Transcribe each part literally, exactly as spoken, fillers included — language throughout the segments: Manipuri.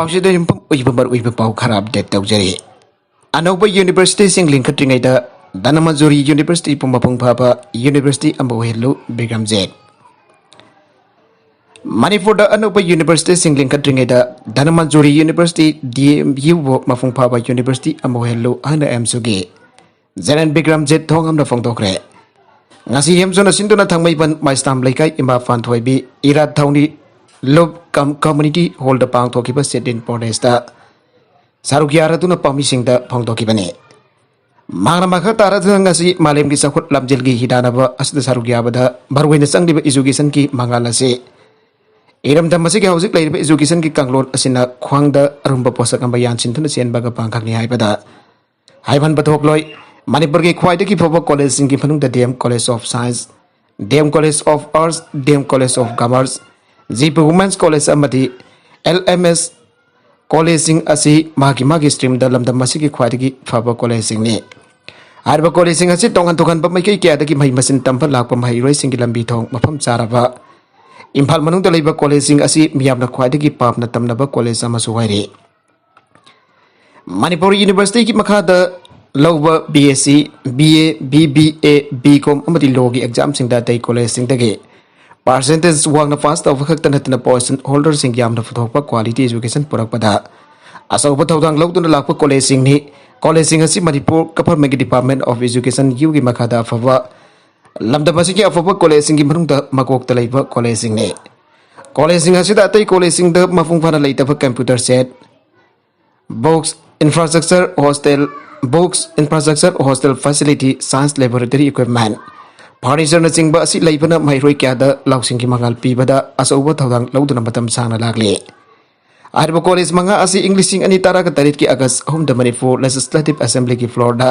ꯄꯥꯎꯁꯤꯗ ꯌꯨꯝꯐꯝ ꯑꯣꯏꯕ ꯃꯔꯨꯑꯣꯏꯕ ꯄꯥꯎ ꯈꯔ ꯑꯞꯗꯦꯠ ꯇꯧꯖꯔꯤ꯫ ꯑꯅꯧꯕ ꯌꯨꯅꯤꯚꯔꯁꯤꯇꯤꯁꯤꯡ ꯂꯤꯡꯈꯠꯇ꯭ꯔꯤꯉꯩꯗ ꯙꯅꯃꯟꯖꯨꯔꯤ ꯌꯨꯅꯤꯚꯔꯁꯤꯇꯤꯕꯨ ꯃꯄꯨꯡ ꯐꯥꯕ ꯌꯨꯅꯤꯚꯔꯁꯤꯇꯤ ꯑꯃ ꯑꯣꯏꯍꯜꯂꯨ, ꯕꯤꯀ꯭ꯔꯝꯖꯤꯠ꯫ ꯃꯅꯤꯄꯨꯔꯗ ꯑꯅꯧꯕ ꯌꯨꯅꯤꯚꯔꯁꯤꯇꯤꯁꯤꯡ ꯂꯤꯡꯈꯠꯇ꯭ꯔꯤꯉꯩꯗ ꯙꯅꯃꯟꯖꯨꯔꯤ ꯌꯨꯅꯤꯚꯔꯁꯤꯇꯤ, ꯗꯤ ꯑꯦꯝ ꯌꯨꯕꯨ ꯃꯄꯨꯡ ꯐꯥꯕ ꯌꯨꯅꯤꯚꯔꯁꯤꯇꯤ ꯑꯃ ꯑꯣꯏꯍꯜꯂꯨ ꯍꯥꯏꯅ ꯑꯦꯝꯁꯨꯒꯤ ꯖꯦꯅꯦꯔꯦꯜ ꯕꯤꯀ꯭ꯔꯝꯖꯤꯠ ꯊꯣꯡꯉꯝꯅ ꯐꯣꯡꯗꯣꯛꯈ꯭ꯔꯦ꯫ ꯉꯁꯤ ꯑꯦꯝꯁꯨꯅ ꯁꯤꯟꯗꯨꯅ ꯊꯥꯡꯃꯩꯕꯟ ꯃꯥꯏꯁꯇꯥꯝ ꯂꯩꯀꯥꯏ ꯏꯃꯥ ꯐꯥꯟꯊꯣꯏꯕꯤ ꯏꯔꯥꯠ ꯊꯧꯅꯤ ꯂꯨꯞ ꯀꯝ ꯀꯝꯃ꯭ꯌꯨꯅꯤꯇꯤ ꯍꯣꯜꯗ ꯄꯥꯡꯊꯣꯛꯈꯤꯕ ꯁꯤꯠ ꯏꯟ ꯄ꯭ꯔꯣꯇꯦꯁꯇ ꯁꯔꯨꯛ ꯌꯥꯔꯗꯨꯅ ꯄꯥꯎꯃꯤꯁꯤꯡꯗ ꯐꯣꯡꯗꯣꯛꯈꯤꯕꯅꯤ꯫ ꯃꯍꯥꯛꯅ ꯃꯈꯥ ꯇꯥꯔꯗꯨꯅ ꯉꯁꯤ ꯃꯥꯂꯦꯝꯒꯤ ꯆꯥꯎꯈꯠ ꯂꯝꯖꯦꯜꯒꯤ ꯍꯤꯗꯥꯟꯅꯕ ꯑꯁꯤꯗ ꯁꯔꯨꯛ ꯌꯥꯕꯗ ꯃꯔꯨꯑꯣꯏꯅ ꯆꯪꯂꯤꯕ ꯏꯖꯨꯀꯦꯁꯟꯒꯤ ꯃꯉꯥꯜ ꯑꯁꯤ ꯏꯔꯝꯗꯝ ꯑꯁꯤꯒꯤ ꯍꯧꯖꯤꯛ ꯂꯩꯔꯤꯕ ꯏꯖꯨꯀꯦꯁꯟꯒꯤ ꯀꯥꯡꯂꯣꯟ ꯑꯁꯤꯅ ꯈ꯭ꯋꯥꯡꯗ ꯑꯔꯨꯝꯕ ꯄꯣꯠꯁꯛ ꯑꯃ ꯌꯥꯟꯁꯤꯟꯗꯨꯅ ꯆꯦꯟꯕꯒ ꯄꯥꯡꯈꯛꯅꯤ ꯍꯥꯏꯕꯗ ꯍꯥꯏꯃꯟꯕ ꯊꯣꯛꯂꯣꯏ꯫ ꯃꯅꯤꯄꯨꯔꯒꯤ ꯈ꯭ꯋꯥꯏꯗꯒꯤ ꯐꯕ ꯀꯣꯂꯦꯖꯁꯤꯡꯒꯤ ꯃꯅꯨꯡꯗ D M college of science, D M college of arts, D M college of commerce, GP women's college ꯑꯃꯗꯤ ꯑꯦꯜ ꯑꯦꯝ ꯑꯦꯁ ꯀꯣꯂꯦꯖꯁꯤꯡ ꯑꯁꯤ ꯃꯥꯒꯤ ꯃꯥꯒꯤ ꯁ꯭ꯇ꯭ꯔꯤꯝꯗ ꯂꯝꯗꯝ ꯑꯁꯤꯒꯤ ꯈ꯭ꯋꯥꯏꯗꯒꯤ ꯐꯕ ꯀꯣꯂꯦꯖꯁꯤꯡꯅꯤ꯫ ꯍꯥꯏꯔꯤꯕ ꯀꯣꯂꯦꯖꯁꯤꯡ ꯑꯁꯤ ꯇꯣꯉꯥꯟ ꯇꯣꯉꯥꯟꯕ ꯃꯥꯏꯀꯩ ꯀꯌꯥꯗꯒꯤ ꯃꯍꯩ ꯃꯁꯤꯡ ꯇꯝꯕ ꯂꯥꯛꯄ ꯃꯍꯩꯔꯣꯏꯁꯤꯡꯒꯤ ꯂꯝꯕꯤ ꯊꯣꯡ ꯃꯐꯝ ꯆꯥꯔꯕ ꯏꯝꯐꯥꯜ ꯃꯅꯨꯡꯗ ꯂꯩꯕ ꯀꯣꯂꯦꯖꯁꯤꯡ ꯑꯁꯤ ꯃꯤꯌꯥꯝꯅ ꯈ꯭ꯋꯥꯏꯗꯒꯤ ꯄꯥꯝꯅ ꯇꯝꯅꯕ ꯀꯣꯂꯦꯖ ꯑꯃꯁꯨ ꯑꯣꯏꯔꯤ꯫ ꯃꯅꯤꯄꯨꯔ ꯌꯨꯅꯤꯚꯔꯁꯤꯇꯤꯒꯤ ꯃꯈꯥꯗ ꯂꯧꯕ B S C, B A, B B A, B com ꯑꯃꯗꯤ ꯂꯣꯒꯤ ꯑꯦꯛꯖꯥꯝꯁꯤꯡꯗ ꯑꯇꯩ ꯀꯣꯂꯦꯖꯁꯤꯡꯗꯒꯤ ꯄꯥꯔꯁꯦꯟꯇꯦꯖ ꯋꯥꯡꯅ ꯄꯥꯁ ꯇꯧꯕ ꯈꯛꯇ ꯅꯠꯇꯅ ꯄꯣꯖꯤꯁꯟ ꯍꯣꯜꯗꯔꯁꯤꯡ ꯌꯥꯝꯅ ꯄꯨꯊꯣꯛꯄ ꯀ꯭ꯋꯥꯂꯤꯇꯤ ꯑꯦꯖꯨꯀꯦꯁꯟ ꯄꯨꯔꯛꯄꯗ ꯑꯆꯧꯕ ꯊꯧꯗꯥꯡ ꯂꯧꯗꯨꯅ ꯂꯥꯛꯄ ꯀꯣꯂꯦꯖꯁꯤꯡꯅꯤ꯫ ꯀꯣꯂꯦꯖꯁꯤꯡ ꯑꯁꯤ ꯃꯅꯤꯄꯨꯔ ꯒꯚꯔꯟꯃꯦꯟꯠꯀꯤ ꯗꯤꯄꯥꯔꯠꯃꯦꯟꯠ ꯑꯣꯐ ꯑꯦꯖꯨꯀꯦꯁꯟ, ꯌꯨꯒꯤ ꯃꯈꯥꯗ ꯑꯐꯕ ꯂꯝꯗꯝ ꯑꯁꯤꯒꯤ ꯑꯐꯕ ꯀꯣꯂꯦꯖꯁꯤꯡꯒꯤ ꯃꯅꯨꯡꯗ ꯃꯀꯣꯛꯇ ꯂꯩꯕ ꯀꯣꯂꯦꯖꯁꯤꯡꯅꯤ꯫ ꯀꯣꯂꯦꯖꯁꯤꯡ ꯑꯁꯤꯗ ꯑꯇꯩ ꯀꯣꯂꯦꯖꯁꯤꯡꯗ ꯃꯄꯨꯡ ꯐꯥꯅ ꯂꯩꯇꯕ computer set, books, infrastructure, hostel, books, infrastructure, hostel facility, science laboratory equipment, ꯐꯔꯅꯤꯆꯔꯅꯆꯤꯡꯕ ꯑꯁꯤ ꯂꯩꯕꯅ ꯃꯍꯩꯔꯣꯏ ꯀꯌꯥꯗ ꯂꯧꯁꯤꯡꯒꯤ ꯃꯉꯥꯜ ꯄꯤꯕꯗ ꯑꯆꯧꯕ ꯊꯧꯗꯥꯡ ꯂꯧꯗꯨꯅ ꯃꯇꯝ ꯁꯥꯡꯅ ꯂꯥꯛꯂꯤ꯫ ꯍꯥꯏꯔꯤꯕ ꯀꯣꯂꯦꯖ ꯃꯉꯥ ꯑꯁꯤ ꯏꯪ ꯂꯤꯁꯤꯡ ꯑꯅꯤ ꯇꯔꯥꯒ ꯇꯔꯦꯠꯀꯤ ꯑꯥꯒꯁ ꯑꯍꯨꯝꯗ ꯃꯅꯤꯄꯨꯔ ꯂꯦꯖꯤꯁꯂꯦꯇꯤꯚ ꯑꯦꯁꯦꯝꯕ꯭ꯂꯤꯒꯤ ꯐ꯭ꯂꯣꯔꯗ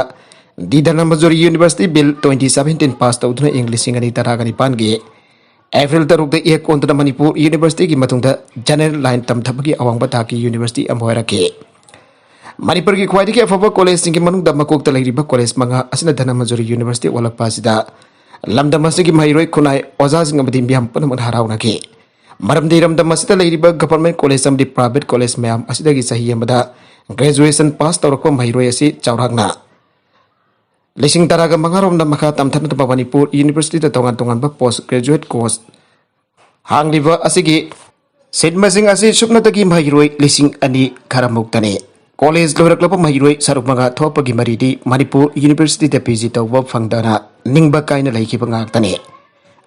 the Dhanamanjuri university bill twenty seventeen pass ꯇꯧꯗꯨꯅ ꯏꯪ ꯂꯤꯁꯤꯡ ꯑꯅꯤ ꯇꯔꯥꯒ ꯅꯤꯄꯥꯟꯒꯤ ꯑꯦꯄ꯭ꯔꯤꯜ ꯇꯔꯨꯛꯇ ꯏꯍꯦꯛ ꯑꯣꯟꯗꯨꯅ ꯃꯅꯤꯄꯨꯔ ꯌꯨꯅꯤꯚꯔꯁꯤꯇꯤꯒꯤ ꯃꯇꯨꯡꯗ ꯖꯦꯅꯦꯔꯦꯜ ꯂꯥꯏꯟ ꯇꯝꯊꯕꯒꯤ ꯑꯋꯥꯡꯕ ꯊꯥꯛꯀꯤ ꯌꯨꯅꯤꯚꯔꯁꯤꯇꯤ ꯑꯃ ꯑꯣꯏꯔꯛꯈꯤ꯫ ꯃꯅꯤꯄꯨꯔꯒꯤ ꯈ꯭ꯋꯥꯏꯗꯒꯤ ꯑꯐꯕ ꯀꯣꯂꯦꯖꯁꯤꯡꯒꯤ ꯃꯅꯨꯡꯗ ꯃꯀꯣꯛꯇ ꯂꯩꯔꯤꯕ ꯀꯣꯂꯦꯖ ꯃꯉꯥ ꯑꯁꯤꯅ ꯙꯅꯃꯟꯖꯨꯔꯤ ꯌꯨꯅꯤꯚꯔꯁꯤꯇꯤ ꯑꯣꯜꯂꯛꯄ ꯑꯁꯤꯗ ꯂꯝꯗꯝ ꯑꯁꯤꯒꯤ ꯃꯍꯩꯔꯣꯏ, ꯈꯨꯟꯅꯥꯏ, ꯑꯣꯖꯥꯁꯤꯡ ꯑꯃꯗꯤ ꯃꯤꯌꯥꯝ ꯄꯨꯝꯅꯃꯛꯅ ꯍꯔꯥꯎꯅꯈꯤ꯫ ꯃꯔꯝꯗꯤ ꯏꯔꯝꯗꯝ ꯑꯁꯤꯗ ꯂꯩꯔꯤꯕ government college ꯑꯃꯗꯤ private college ꯃꯌꯥꯝ ꯑꯁꯤꯗꯒꯤ ꯆꯍꯤ ꯑꯃꯗ graduation pass ꯇꯧꯔꯛꯄ ꯃꯍꯩꯔꯣꯏ ꯑꯁꯤ ꯆꯥꯎꯔꯥꯛꯅ ꯂꯤꯁꯤꯡ ꯇꯔꯥꯒ ꯃꯉꯥꯔꯣꯝꯅ ꯃꯈꯥ ꯇꯝꯊꯅꯗꯕ ꯃꯅꯤꯄꯨꯔ universityꯗ ꯇꯣꯉꯥꯟ ꯇꯣꯉꯥꯟꯕ post graduate course ꯍꯥꯡꯂꯤꯕ ꯑꯁꯤꯒꯤ seat ꯃꯁꯤꯡ ꯑꯁꯤ ꯁꯨꯞꯅꯇꯒꯤ ꯃꯍꯩꯔꯣꯏ ꯂꯤꯁꯤꯡ ꯑꯅꯤ ꯈꯔꯃꯨꯛꯇꯅꯤ꯫ College ꯂꯣꯏꯔꯛꯂꯕ ꯃꯍꯩꯔꯣꯏ ꯁꯔꯨꯛ ꯃꯉꯥ ꯊꯣꯛꯄꯒꯤ ꯃꯔꯤꯗꯤ ꯃꯅꯤꯄꯨꯔ universityꯗ PG ꯇꯧꯕ ꯐꯪꯗꯅ ꯅꯤꯡꯕ ꯀꯥꯏꯅ ꯂꯩꯈꯤꯕ ꯉꯥꯛꯇꯅꯤ꯫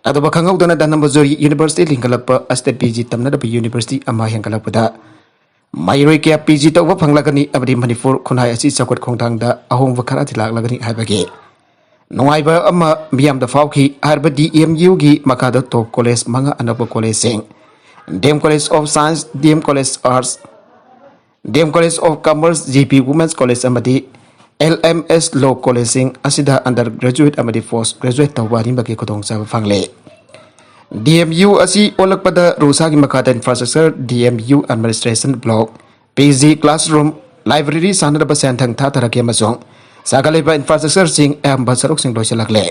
ꯑꯗꯨꯕꯨ ꯈꯪꯍꯧꯗꯅ ꯙꯅꯟꯕꯖꯣꯔꯤ university ꯂꯤꯡꯈꯠꯂꯛꯄ ꯑꯁꯤꯗ PG ꯇꯝꯅꯅꯕ university ꯑꯃ ꯍꯦꯟꯒꯠꯂꯛꯄꯗ ꯃꯍꯩꯔꯣꯏ ꯀꯌꯥ PG ꯇꯧꯕ ꯐꯪꯂꯒꯅꯤ ꯑꯃꯗꯤ ꯃꯅꯤꯄꯨꯔ ꯈꯨꯟꯅꯥꯏ ꯑꯁꯤ ꯆꯥꯎꯈꯠ ꯈꯣꯡꯊꯥꯡꯗ ꯑꯍꯣꯡꯕ ꯈꯔꯗꯤ ꯂꯥꯛꯂꯒꯅꯤ ꯍꯥꯏꯕꯒꯤ ꯅꯨꯡꯉꯥꯏꯕ ꯑꯃ ꯃꯤꯌꯥꯝꯗ ꯐꯥꯎꯈꯤ꯫ ꯍꯥꯏꯔꯤꯕ DMUꯒꯤ ꯃꯈꯥꯗ top college ꯃꯉꯥ ꯑꯅꯧꯕ collegeꯁꯤꯡ, DM College of Science, DM College Arts, DM College of Commerce, GP Women's College ꯑꯃꯗꯤ LMS Law Collegeꯁꯤꯡ ꯑꯁꯤꯗ undergraduate ꯑꯃꯗꯤ post graduate ꯇꯧꯕ ꯑꯅꯤꯃꯛꯀꯤ ꯈꯨꯗꯣꯡꯆꯥꯕ ꯐꯪꯂꯦ꯫ DMU ꯑꯁꯤ ꯑꯣꯜꯂꯛꯄꯗ ꯔꯨꯁꯥꯒꯤ ꯃꯈꯥꯗ infrastructure, DMU administration block, PG classroom, library ꯁꯥꯟꯅꯅꯕ ꯁꯦꯟꯊꯪ ꯊꯥꯊꯔꯛꯈꯤ ꯑꯃꯁꯨꯡ ꯁꯥꯒꯠꯂꯤꯕ infrastructureꯁꯤꯡ ꯑꯌꯥꯝꯕ ꯁꯔꯨꯛꯁꯤꯡ ꯂꯣꯏꯁꯤꯜꯂꯛꯂꯦ꯫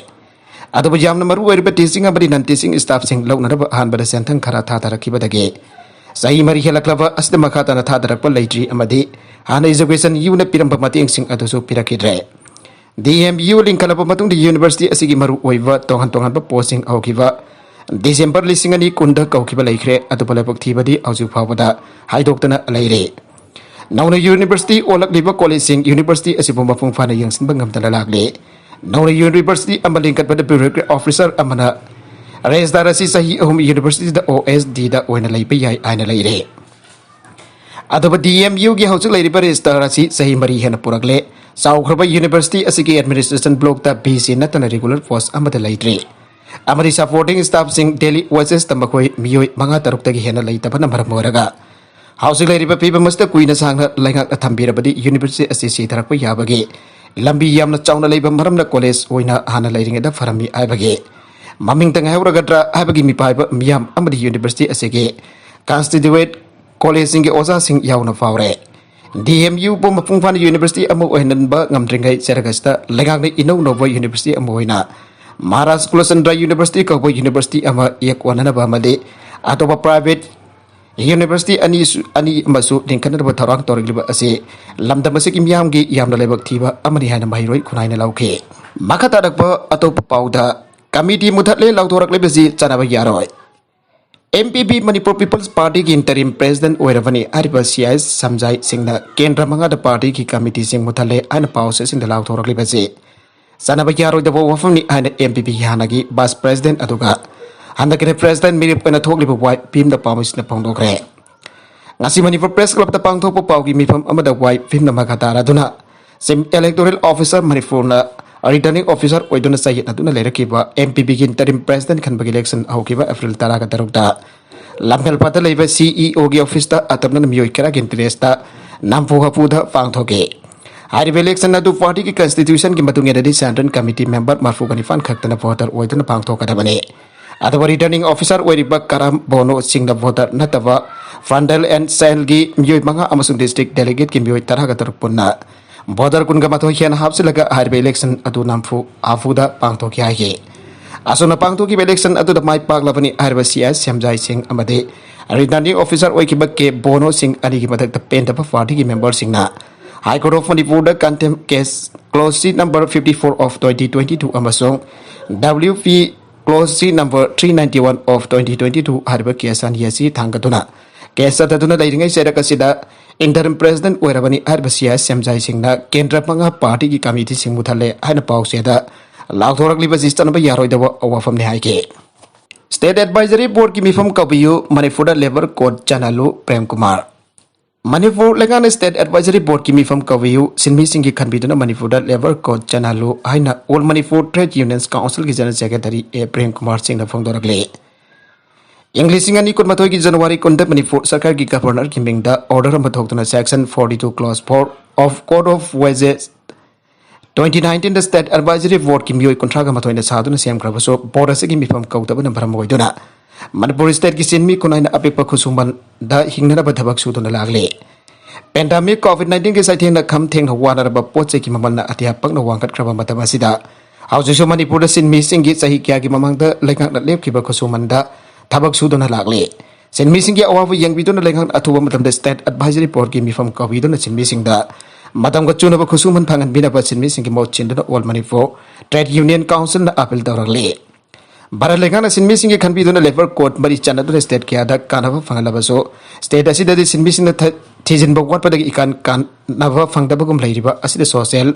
ꯑꯗꯨꯕꯨ ꯌꯥꯝꯅ ꯃꯔꯨ ꯑꯣꯏꯔꯤꯕ teaching ꯑꯃꯗꯤ non teaching staffꯁꯤꯡ ꯂꯧꯅꯅꯕ ꯑꯍꯥꯟꯕꯗ ꯁꯦꯟꯊꯪ ꯈꯔ ꯊꯥꯊꯔꯛꯈꯤꯕꯗꯒꯤ ꯆꯍꯤ ꯃꯔꯤ ꯍꯦꯜꯂꯛꯂꯕ ꯑꯁꯤꯗ ꯃꯈꯥ ꯇꯥꯅ ꯊꯥꯗꯔꯛꯄ ꯂꯩꯇ꯭ꯔꯤ ꯑꯃꯗꯤ ꯍꯥꯟꯅ education Uꯅ ꯄꯤꯔꯝꯕ ꯃꯇꯦꯡꯁꯤꯡ ꯑꯗꯨꯁꯨ ꯄꯤꯔꯛꯈꯤꯗ꯭ꯔꯦ꯫ DMU ꯂꯤꯡꯈꯠꯂꯕ ꯃꯇꯨꯡꯗ university ꯑꯁꯤꯒꯤ ꯃꯔꯨ ꯑꯣꯏꯕ ꯇꯣꯉꯥꯟ ꯇꯣꯉꯥꯟꯕ postꯁꯤꯡ ꯍꯧꯈꯤꯕ December ꯂꯤꯁꯤꯡ ꯑꯅꯤ ꯀꯨꯟꯗ ꯀꯧꯈꯤꯕ ꯂꯩꯈ꯭ꯔꯦ, ꯑꯗꯨꯕꯨ ꯂꯥꯏꯕꯛ ꯊꯤꯕꯗꯤ ꯍꯧꯖꯤꯛ ꯐꯥꯎꯕꯗ ꯍꯥꯏꯗꯣꯛꯇꯅ ꯂꯩꯔꯦ꯫ ꯅꯧꯅ university ꯑꯣꯜꯂꯛꯂꯤꯕ collegeꯁꯤꯡ university ꯑꯁꯤꯕꯨ ꯃꯄꯨꯡ ꯐꯥꯅ ꯌꯦꯡꯁꯤꯟꯕ ꯉꯝꯗꯅ ꯂꯥꯛꯂꯦ꯫ ꯅꯧꯅ university ꯑꯃ ꯂꯤꯡꯈꯠꯄꯗ bureaucratic officer ꯑꯃꯅ registrar ꯑꯁꯤ ꯆꯍꯤ ꯑꯍꯨꯝ universityꯗ OSDꯗ ꯑꯣꯏꯅ ꯂꯩꯕ ꯌꯥꯏ ꯍꯥꯏꯅ ꯂꯩꯔꯦ꯫ ꯑꯗꯨꯕꯨ DMUꯒꯤ ꯍꯧꯖꯤꯛ ꯂꯩꯔꯤꯕ registrar ꯑꯁꯤ ꯆꯍꯤ ꯃꯔꯤ ꯍꯦꯟꯅ ꯄꯨꯔꯛꯂꯦ꯫ ꯆꯥꯎꯈ꯭ꯔꯕ university ꯑꯁꯤꯒꯤ administration blockꯇ VC ꯅꯠꯇꯅ regular post ꯑꯃꯠꯇ ꯂꯩꯇ꯭ꯔꯤ꯫ ꯑꯃꯗꯤ supporting staffꯁꯤꯡ daily wagesꯇ ꯃꯈꯣꯏ ꯃꯤꯑꯣꯏ ꯃꯉꯥ ꯇꯔꯨꯛꯇꯒꯤ ꯍꯦꯟꯅ ꯂꯩꯇꯕꯅ ꯃꯔꯝ ꯑꯣꯏꯔꯒ ꯍꯧꯖꯤꯛ ꯂꯩꯔꯤꯕ ꯐꯤꯕꯝ ꯑꯁꯤꯗ ꯀꯨꯏꯅ ꯁꯥꯡꯅ ꯂꯩꯉꯥꯛꯅ ꯊꯝꯕꯤꯔꯕꯗꯤ university ꯑꯁꯤ ꯁꯤꯊꯔꯛꯄ ꯌꯥꯕꯒꯤ ꯂꯝꯕꯤ ꯌꯥꯝꯅ ꯆꯥꯎꯅ ꯂꯩꯕ ꯃꯔꯝꯅ college ꯑꯣꯏꯅ ꯍꯥꯟꯅ ꯂꯩꯔꯤꯉꯩꯗ ꯐꯔꯝꯃꯤ ꯍꯥꯏꯕꯒꯤ ꯃꯃꯤꯡꯇ ꯉꯥꯏꯍꯧꯔꯒꯗ꯭ꯔꯥ ꯍꯥꯏꯕꯒꯤ ꯃꯤꯄꯥꯏꯕ ꯃꯤꯌꯥꯝ ꯑꯃꯗꯤ university ꯑꯁꯤꯒꯤ constituent collegeꯁꯤꯡꯒꯤ ꯑꯣꯖꯥꯁꯤꯡ ꯌꯥꯎꯅ ꯐꯥꯎꯔꯦ꯫ DMUꯕꯨ ꯃꯄꯨꯡ ꯐꯥꯅ university ꯑꯃ ꯑꯣꯏꯍꯟꯕ ꯉꯝꯗ꯭ꯔꯤꯉꯩ ꯆꯩꯔꯛ ꯑꯁꯤꯗ ꯂꯩꯉꯥꯛꯅ ꯏꯅꯧ ꯅꯧꯕ university ꯑꯃ ꯑꯣꯏꯅ ꯃꯍꯥꯔꯥꯖ ꯀꯨꯂꯆꯟꯗ꯭ꯔ university ꯀꯧꯕ university ꯑꯃ ꯌꯦꯛ ꯑꯣꯟꯅꯅꯕ ꯑꯃꯗꯤ ꯑꯇꯣꯞꯄ private university ꯑꯅꯤꯁꯨ, ꯑꯅꯤ ꯑꯃꯁꯨ ꯂꯤꯡꯈꯠꯅꯕ ꯊꯧꯔꯥꯡ ꯇꯧꯔꯛꯂꯤꯕ ꯑꯁꯤ ꯂꯝꯗꯝ ꯑꯁꯤꯒꯤ ꯃꯤꯌꯥꯝꯒꯤ ꯌꯥꯝꯅ ꯂꯥꯏꯕꯛ ꯊꯤꯕ ꯑꯃꯅꯤ ꯍꯥꯏꯅ ꯃꯍꯩꯔꯣꯏ ꯈꯨꯟꯅꯥꯏꯅ ꯂꯧꯈꯤ꯫ ꯃꯈꯥ ꯇꯥꯔꯛꯄ ꯑꯇꯣꯞꯄ ꯄꯥꯎꯗ, ꯀꯃꯤꯇꯤ ꯃꯨꯊꯠꯂꯦ ꯂꯥꯎꯊꯣꯔꯛꯂꯤꯕꯁꯤ ꯆꯠꯅꯕ ꯌꯥꯔꯣꯏ꯫ M P P, Manipur People's Party ꯒꯤ interim president ꯑꯣꯏꯔꯕꯅꯤ ꯍꯥꯏꯔꯤꯕ C I S ꯁꯝꯖꯥꯏ ꯁꯤꯡꯅ ꯀꯦꯟꯗ꯭ꯔ ꯃꯉꯥꯗ party ꯒꯤ ꯀꯃꯤꯇꯤꯁꯤꯡ ꯃꯨꯊꯠꯂꯦ ꯍꯥꯏꯅ ꯄꯥꯎꯆꯦꯁꯤꯡꯗ ꯂꯥꯎꯊꯣꯔꯛꯂꯤꯕꯁꯤ ꯆꯠꯅꯕ ꯌꯥꯔꯣꯏꯗꯕ ꯋꯥꯐꯝꯅꯤ ꯍꯥꯏꯅ M P P ꯒꯤ ꯍꯥꯟꯅꯒꯤ vice president ꯑꯗꯨꯒ ꯍꯟꯗꯛꯀꯤ president ꯃꯤꯔꯦꯞ ꯑꯣꯏꯅ ꯊꯣꯛꯂꯤꯕ ꯋꯥꯏ ꯚꯤꯝꯅ ꯄꯥꯎꯃꯤꯁꯤꯅ ꯐꯣꯡꯗꯣꯛꯈ꯭ꯔꯦ꯫ ꯉꯁꯤ ꯃꯅꯤꯄꯨꯔ Press Club ꯇ ꯄꯥꯡꯊꯣꯛꯄ ꯄꯥꯎꯒꯤ ꯃꯤꯐꯝ ꯑꯃꯗ ꯋꯥꯏ ꯚꯤꯝꯅ ꯃꯈꯥ ꯇꯥꯔꯗꯨꯅ Chief Electoral Officer ꯃꯅꯤꯄꯨꯔꯅ returning officer ꯑꯣꯏꯗꯨꯅ ꯆꯌꯦꯠꯅꯗꯨꯅ ꯂꯩꯔꯛꯈꯤꯕ M P P ꯒꯤ interim president ꯈꯟꯕꯒꯤ election ꯍꯧꯈꯤꯕ April ꯇꯔꯥꯒ ꯇꯔꯨꯛꯇ ꯂꯝꯐꯦꯜꯄꯥꯠꯇ ꯂꯩꯕ C E O ꯒꯤ office ꯇ ꯑꯇꯝꯅꯅ ꯃꯤꯑꯣꯏ ꯈꯔꯒꯤ interest ꯇ ꯅꯝꯐꯨ ꯍꯥꯐꯨꯗ ꯄꯥꯡꯊꯣꯛꯈꯤ꯫ ꯍꯥꯏꯔꯤꯕ election ꯑꯗꯨ party ꯒꯤ constitution ꯒꯤ ꯃꯇꯨꯡ ꯏꯟꯅꯗꯤ central committee member ꯃꯔꯐꯨꯒ ꯅꯤꯄꯥꯟ ꯈꯛꯇꯅ voter ꯑꯣꯏꯗꯨꯅ ꯄꯥꯡꯊꯣꯛꯀꯗꯕꯅꯤ꯫ ꯑꯗꯨꯕꯨ returning officer ꯑꯣꯏꯔꯤꯕ ꯀꯔꯥꯝ ꯕꯣꯅꯣ ꯁꯤꯡꯅ voter ꯅꯠꯇꯕ frontal and cell ꯒꯤ ꯃꯤꯑꯣꯏ ꯃꯉꯥ ꯑꯃꯁꯨꯡ district delegate ꯀꯤ ꯃꯤꯑꯣꯏ ꯇꯔꯥꯒ ꯇꯔꯨꯛ ꯄꯨꯟꯅ voter ꯀꯨꯟꯒ ꯃꯥꯊꯣꯏ ꯍꯦꯟꯅ ꯍꯥꯞꯆꯤꯜꯂꯒ ꯍꯥꯏꯔꯤꯕ election ꯑꯗꯨ ꯅꯝꯐꯨ ꯍꯥꯐꯨꯗ ꯄꯥꯡꯊꯣꯛꯈꯤ ꯍꯥꯏꯈꯤ꯫ ꯑꯁꯨꯝꯅ ꯄꯥꯡꯊꯣꯛꯈꯤꯕ election ꯑꯗꯨꯗ ꯃꯥꯏ ꯄꯥꯛꯂꯕꯅꯤ ꯍꯥꯏꯔꯤꯕ C I S ꯁꯦꯝꯖꯥꯏ ꯁꯤꯡ ꯑꯃꯗꯤ returning officer ꯑꯣꯏꯈꯤꯕ ꯀꯦ ꯕꯣꯅꯣ ꯁꯤꯡ ꯑꯅꯤꯒꯤ ꯃꯊꯛꯇ ꯄꯦꯟꯗꯕ party ꯒꯤ member ꯁꯤꯡꯅ High Court of Manipur the contempt case clause C number fifty four of twenty twenty two ꯑꯃꯁꯨꯡ W P clause C number three ninety one of twenty twenty two ꯍꯥꯏꯔꯤꯕ case ꯑꯅꯤ ꯑꯁꯤ ꯊꯥꯡꯒꯠꯇꯨꯅ case ꯆꯠꯊꯗꯨꯅ ꯂꯩꯔꯤꯉꯩ ꯆꯩꯔꯛ ꯑꯁꯤꯗ interim president ꯑꯣꯏꯔꯕꯅꯤ ꯍꯥꯏꯔꯤꯕ C I S ꯁꯦꯝꯖꯥꯏ ꯁꯤꯡꯅ ꯀꯦꯟꯗ꯭ꯔ ꯃꯉꯥ party ꯒꯤ ꯀꯃꯤꯇꯤꯁꯤꯡ ꯃꯨꯊꯠꯂꯦ ꯍꯥꯏꯅ ꯄꯥꯎꯆꯦꯗ ꯂꯥꯎꯊꯣꯔꯛꯂꯤꯕꯁꯤ ꯆꯠꯅꯕ ꯌꯥꯔꯣꯏꯗꯕ ꯋꯥꯐꯝꯅꯤ ꯍꯥꯏꯈꯤ꯫ State Advisory Board ꯀꯤ ꯃꯤꯐꯝ ꯀꯧꯕꯤꯌꯨ, ꯃꯅꯤꯄꯨꯔꯗ labour code ꯆꯠꯅꯍꯜꯂꯨ, ꯄ꯭ꯔꯦꯝ ꯀꯨꯃꯥꯔ꯫ ꯃꯅꯤꯄꯨꯔ ꯂꯩꯉꯥꯛꯅ State Advisory Board ꯀꯤ ꯃꯤꯐꯝ ꯀꯧꯕꯤꯌꯨ, ꯁꯤꯟꯃꯤꯁꯤꯡꯒꯤ ꯈꯟꯕꯤꯗꯨꯅ ꯃꯅꯤꯄꯨꯔꯗ labour code ꯆꯠꯅꯍꯜꯂꯨ ꯍꯥꯏꯅ All Manipur Trade Unions Council ꯒꯤ General Secretary ꯑꯦ ꯄ꯭ꯔꯦꯝ ꯀꯨꯃꯥꯔ ꯁꯤꯡꯅ ꯐꯣꯡꯗꯣꯔꯛꯂꯤ꯫ ꯏꯪ ꯂꯤꯁꯤꯡ ꯑꯅꯤ ꯀꯨꯟꯃꯥꯊꯣꯏꯒꯤ January ꯀꯨꯟꯗ ꯃꯅꯤꯄꯨꯔ ꯁꯔꯀꯥꯔꯒꯤ Governor ꯒꯤ ꯃꯤꯡꯗ order ꯑꯃ ꯊꯣꯛꯇꯨꯅ section forty two clause four of Code of Wages twenty nineteen the State Advisory Board ꯀꯤ ꯃꯤꯑꯣꯏ ꯀꯨꯟꯊ꯭ꯔꯥꯒ ꯃꯥꯊꯣꯏꯅ ꯁꯥꯗꯨꯅ ꯁꯦꯝꯈ꯭ꯔꯕꯁꯨ, board ꯑꯁꯤꯒꯤ ꯃꯤꯐꯝ ꯀꯧꯗꯕꯅ ꯃꯔꯝ ꯑꯣꯏꯗꯨꯅ ꯃꯅꯤꯄꯨꯔ state ꯀꯤ ꯁꯤꯟꯃꯤ ꯈꯨꯟꯅꯥꯏꯅ ꯑꯄꯤꯛꯄ ꯈꯨꯠꯁꯨꯃꯟꯗ ꯍꯤꯡꯅꯅꯕ ꯊꯕꯛ ꯁꯨꯗꯨꯅ ꯂꯥꯛꯂꯤ꯫ Pandemic COVID nineteen ꯒꯤ ꯆꯩꯊꯦꯡꯅ ꯈꯝ ꯊꯦꯡꯅ ꯋꯥꯅꯔꯕ ꯄꯣꯠ ꯆꯩꯒꯤ ꯃꯃꯜꯅ ꯑꯇꯤꯌꯥ ꯄꯛꯅ ꯋꯥꯡꯈꯠꯈ꯭ꯔꯕ ꯃꯇꯝ ꯑꯁꯤꯗ, ꯍꯧꯖꯤꯛꯁꯨ ꯃꯅꯤꯄꯨꯔꯗ ꯁꯤꯟꯃꯤꯁꯤꯡꯒꯤ ꯆꯍꯤ ꯀꯌꯥꯒꯤ ꯃꯃꯥꯡꯗ ꯂꯩꯉꯥꯛꯅ ꯂꯦꯞꯈꯤꯕ ꯈꯨꯠꯁꯨꯃꯟꯗ ꯊꯕꯛ ꯁꯨꯗꯨꯅ ꯂꯥꯛꯂꯤ꯫ ꯁꯤꯟꯃꯤꯁꯤꯡꯒꯤ ꯑꯋꯥꯕ ꯌꯦꯡꯕꯤꯗꯨꯅ ꯂꯩꯉꯥꯛꯅ ꯑꯊꯨꯕ ꯃꯇꯝꯗ State Advisory Boardꯀꯤ ꯃꯤꯐꯝ ꯀꯧꯕꯤꯗꯨꯅ ꯁꯤꯟꯃꯤꯁꯤꯡꯗ ꯃꯇꯝꯒ ꯆꯨꯅꯕ ꯈꯨꯠꯁꯨꯃꯟ ꯐꯪꯍꯟꯕꯤꯅꯕ ꯁꯤꯟꯃꯤꯁꯤꯡꯒꯤ ꯃꯍꯨꯠ ꯁꯤꯟꯗꯨꯅ All Manipur Trade Union Councilꯅ appeal ꯇꯧꯔꯛꯂꯤ꯫ Bharat ꯂꯩꯉꯥꯛꯅ ꯁꯤꯟꯃꯤꯁꯤꯡꯒꯤ ꯈꯟꯕꯤꯗꯨꯅ labour code ꯃꯔꯤ ꯆꯟꯅꯗꯨꯅ state ꯀꯌꯥꯗ ꯀꯥꯟꯅꯕ ꯐꯪꯍꯜꯂꯕꯁꯨ, state ꯑꯁꯤꯗꯗꯤ ꯁꯤꯟꯃꯤꯁꯤꯡꯅ ꯊ-, ꯊꯤꯖꯤꯟꯕ ꯋꯥꯠꯄꯗꯒꯤ ꯏꯀꯥꯟ ꯀꯥꯟꯅꯕ ꯐꯪꯗꯕꯒꯨꯝ ꯂꯩꯔꯤꯕ ꯑꯁꯤꯗ social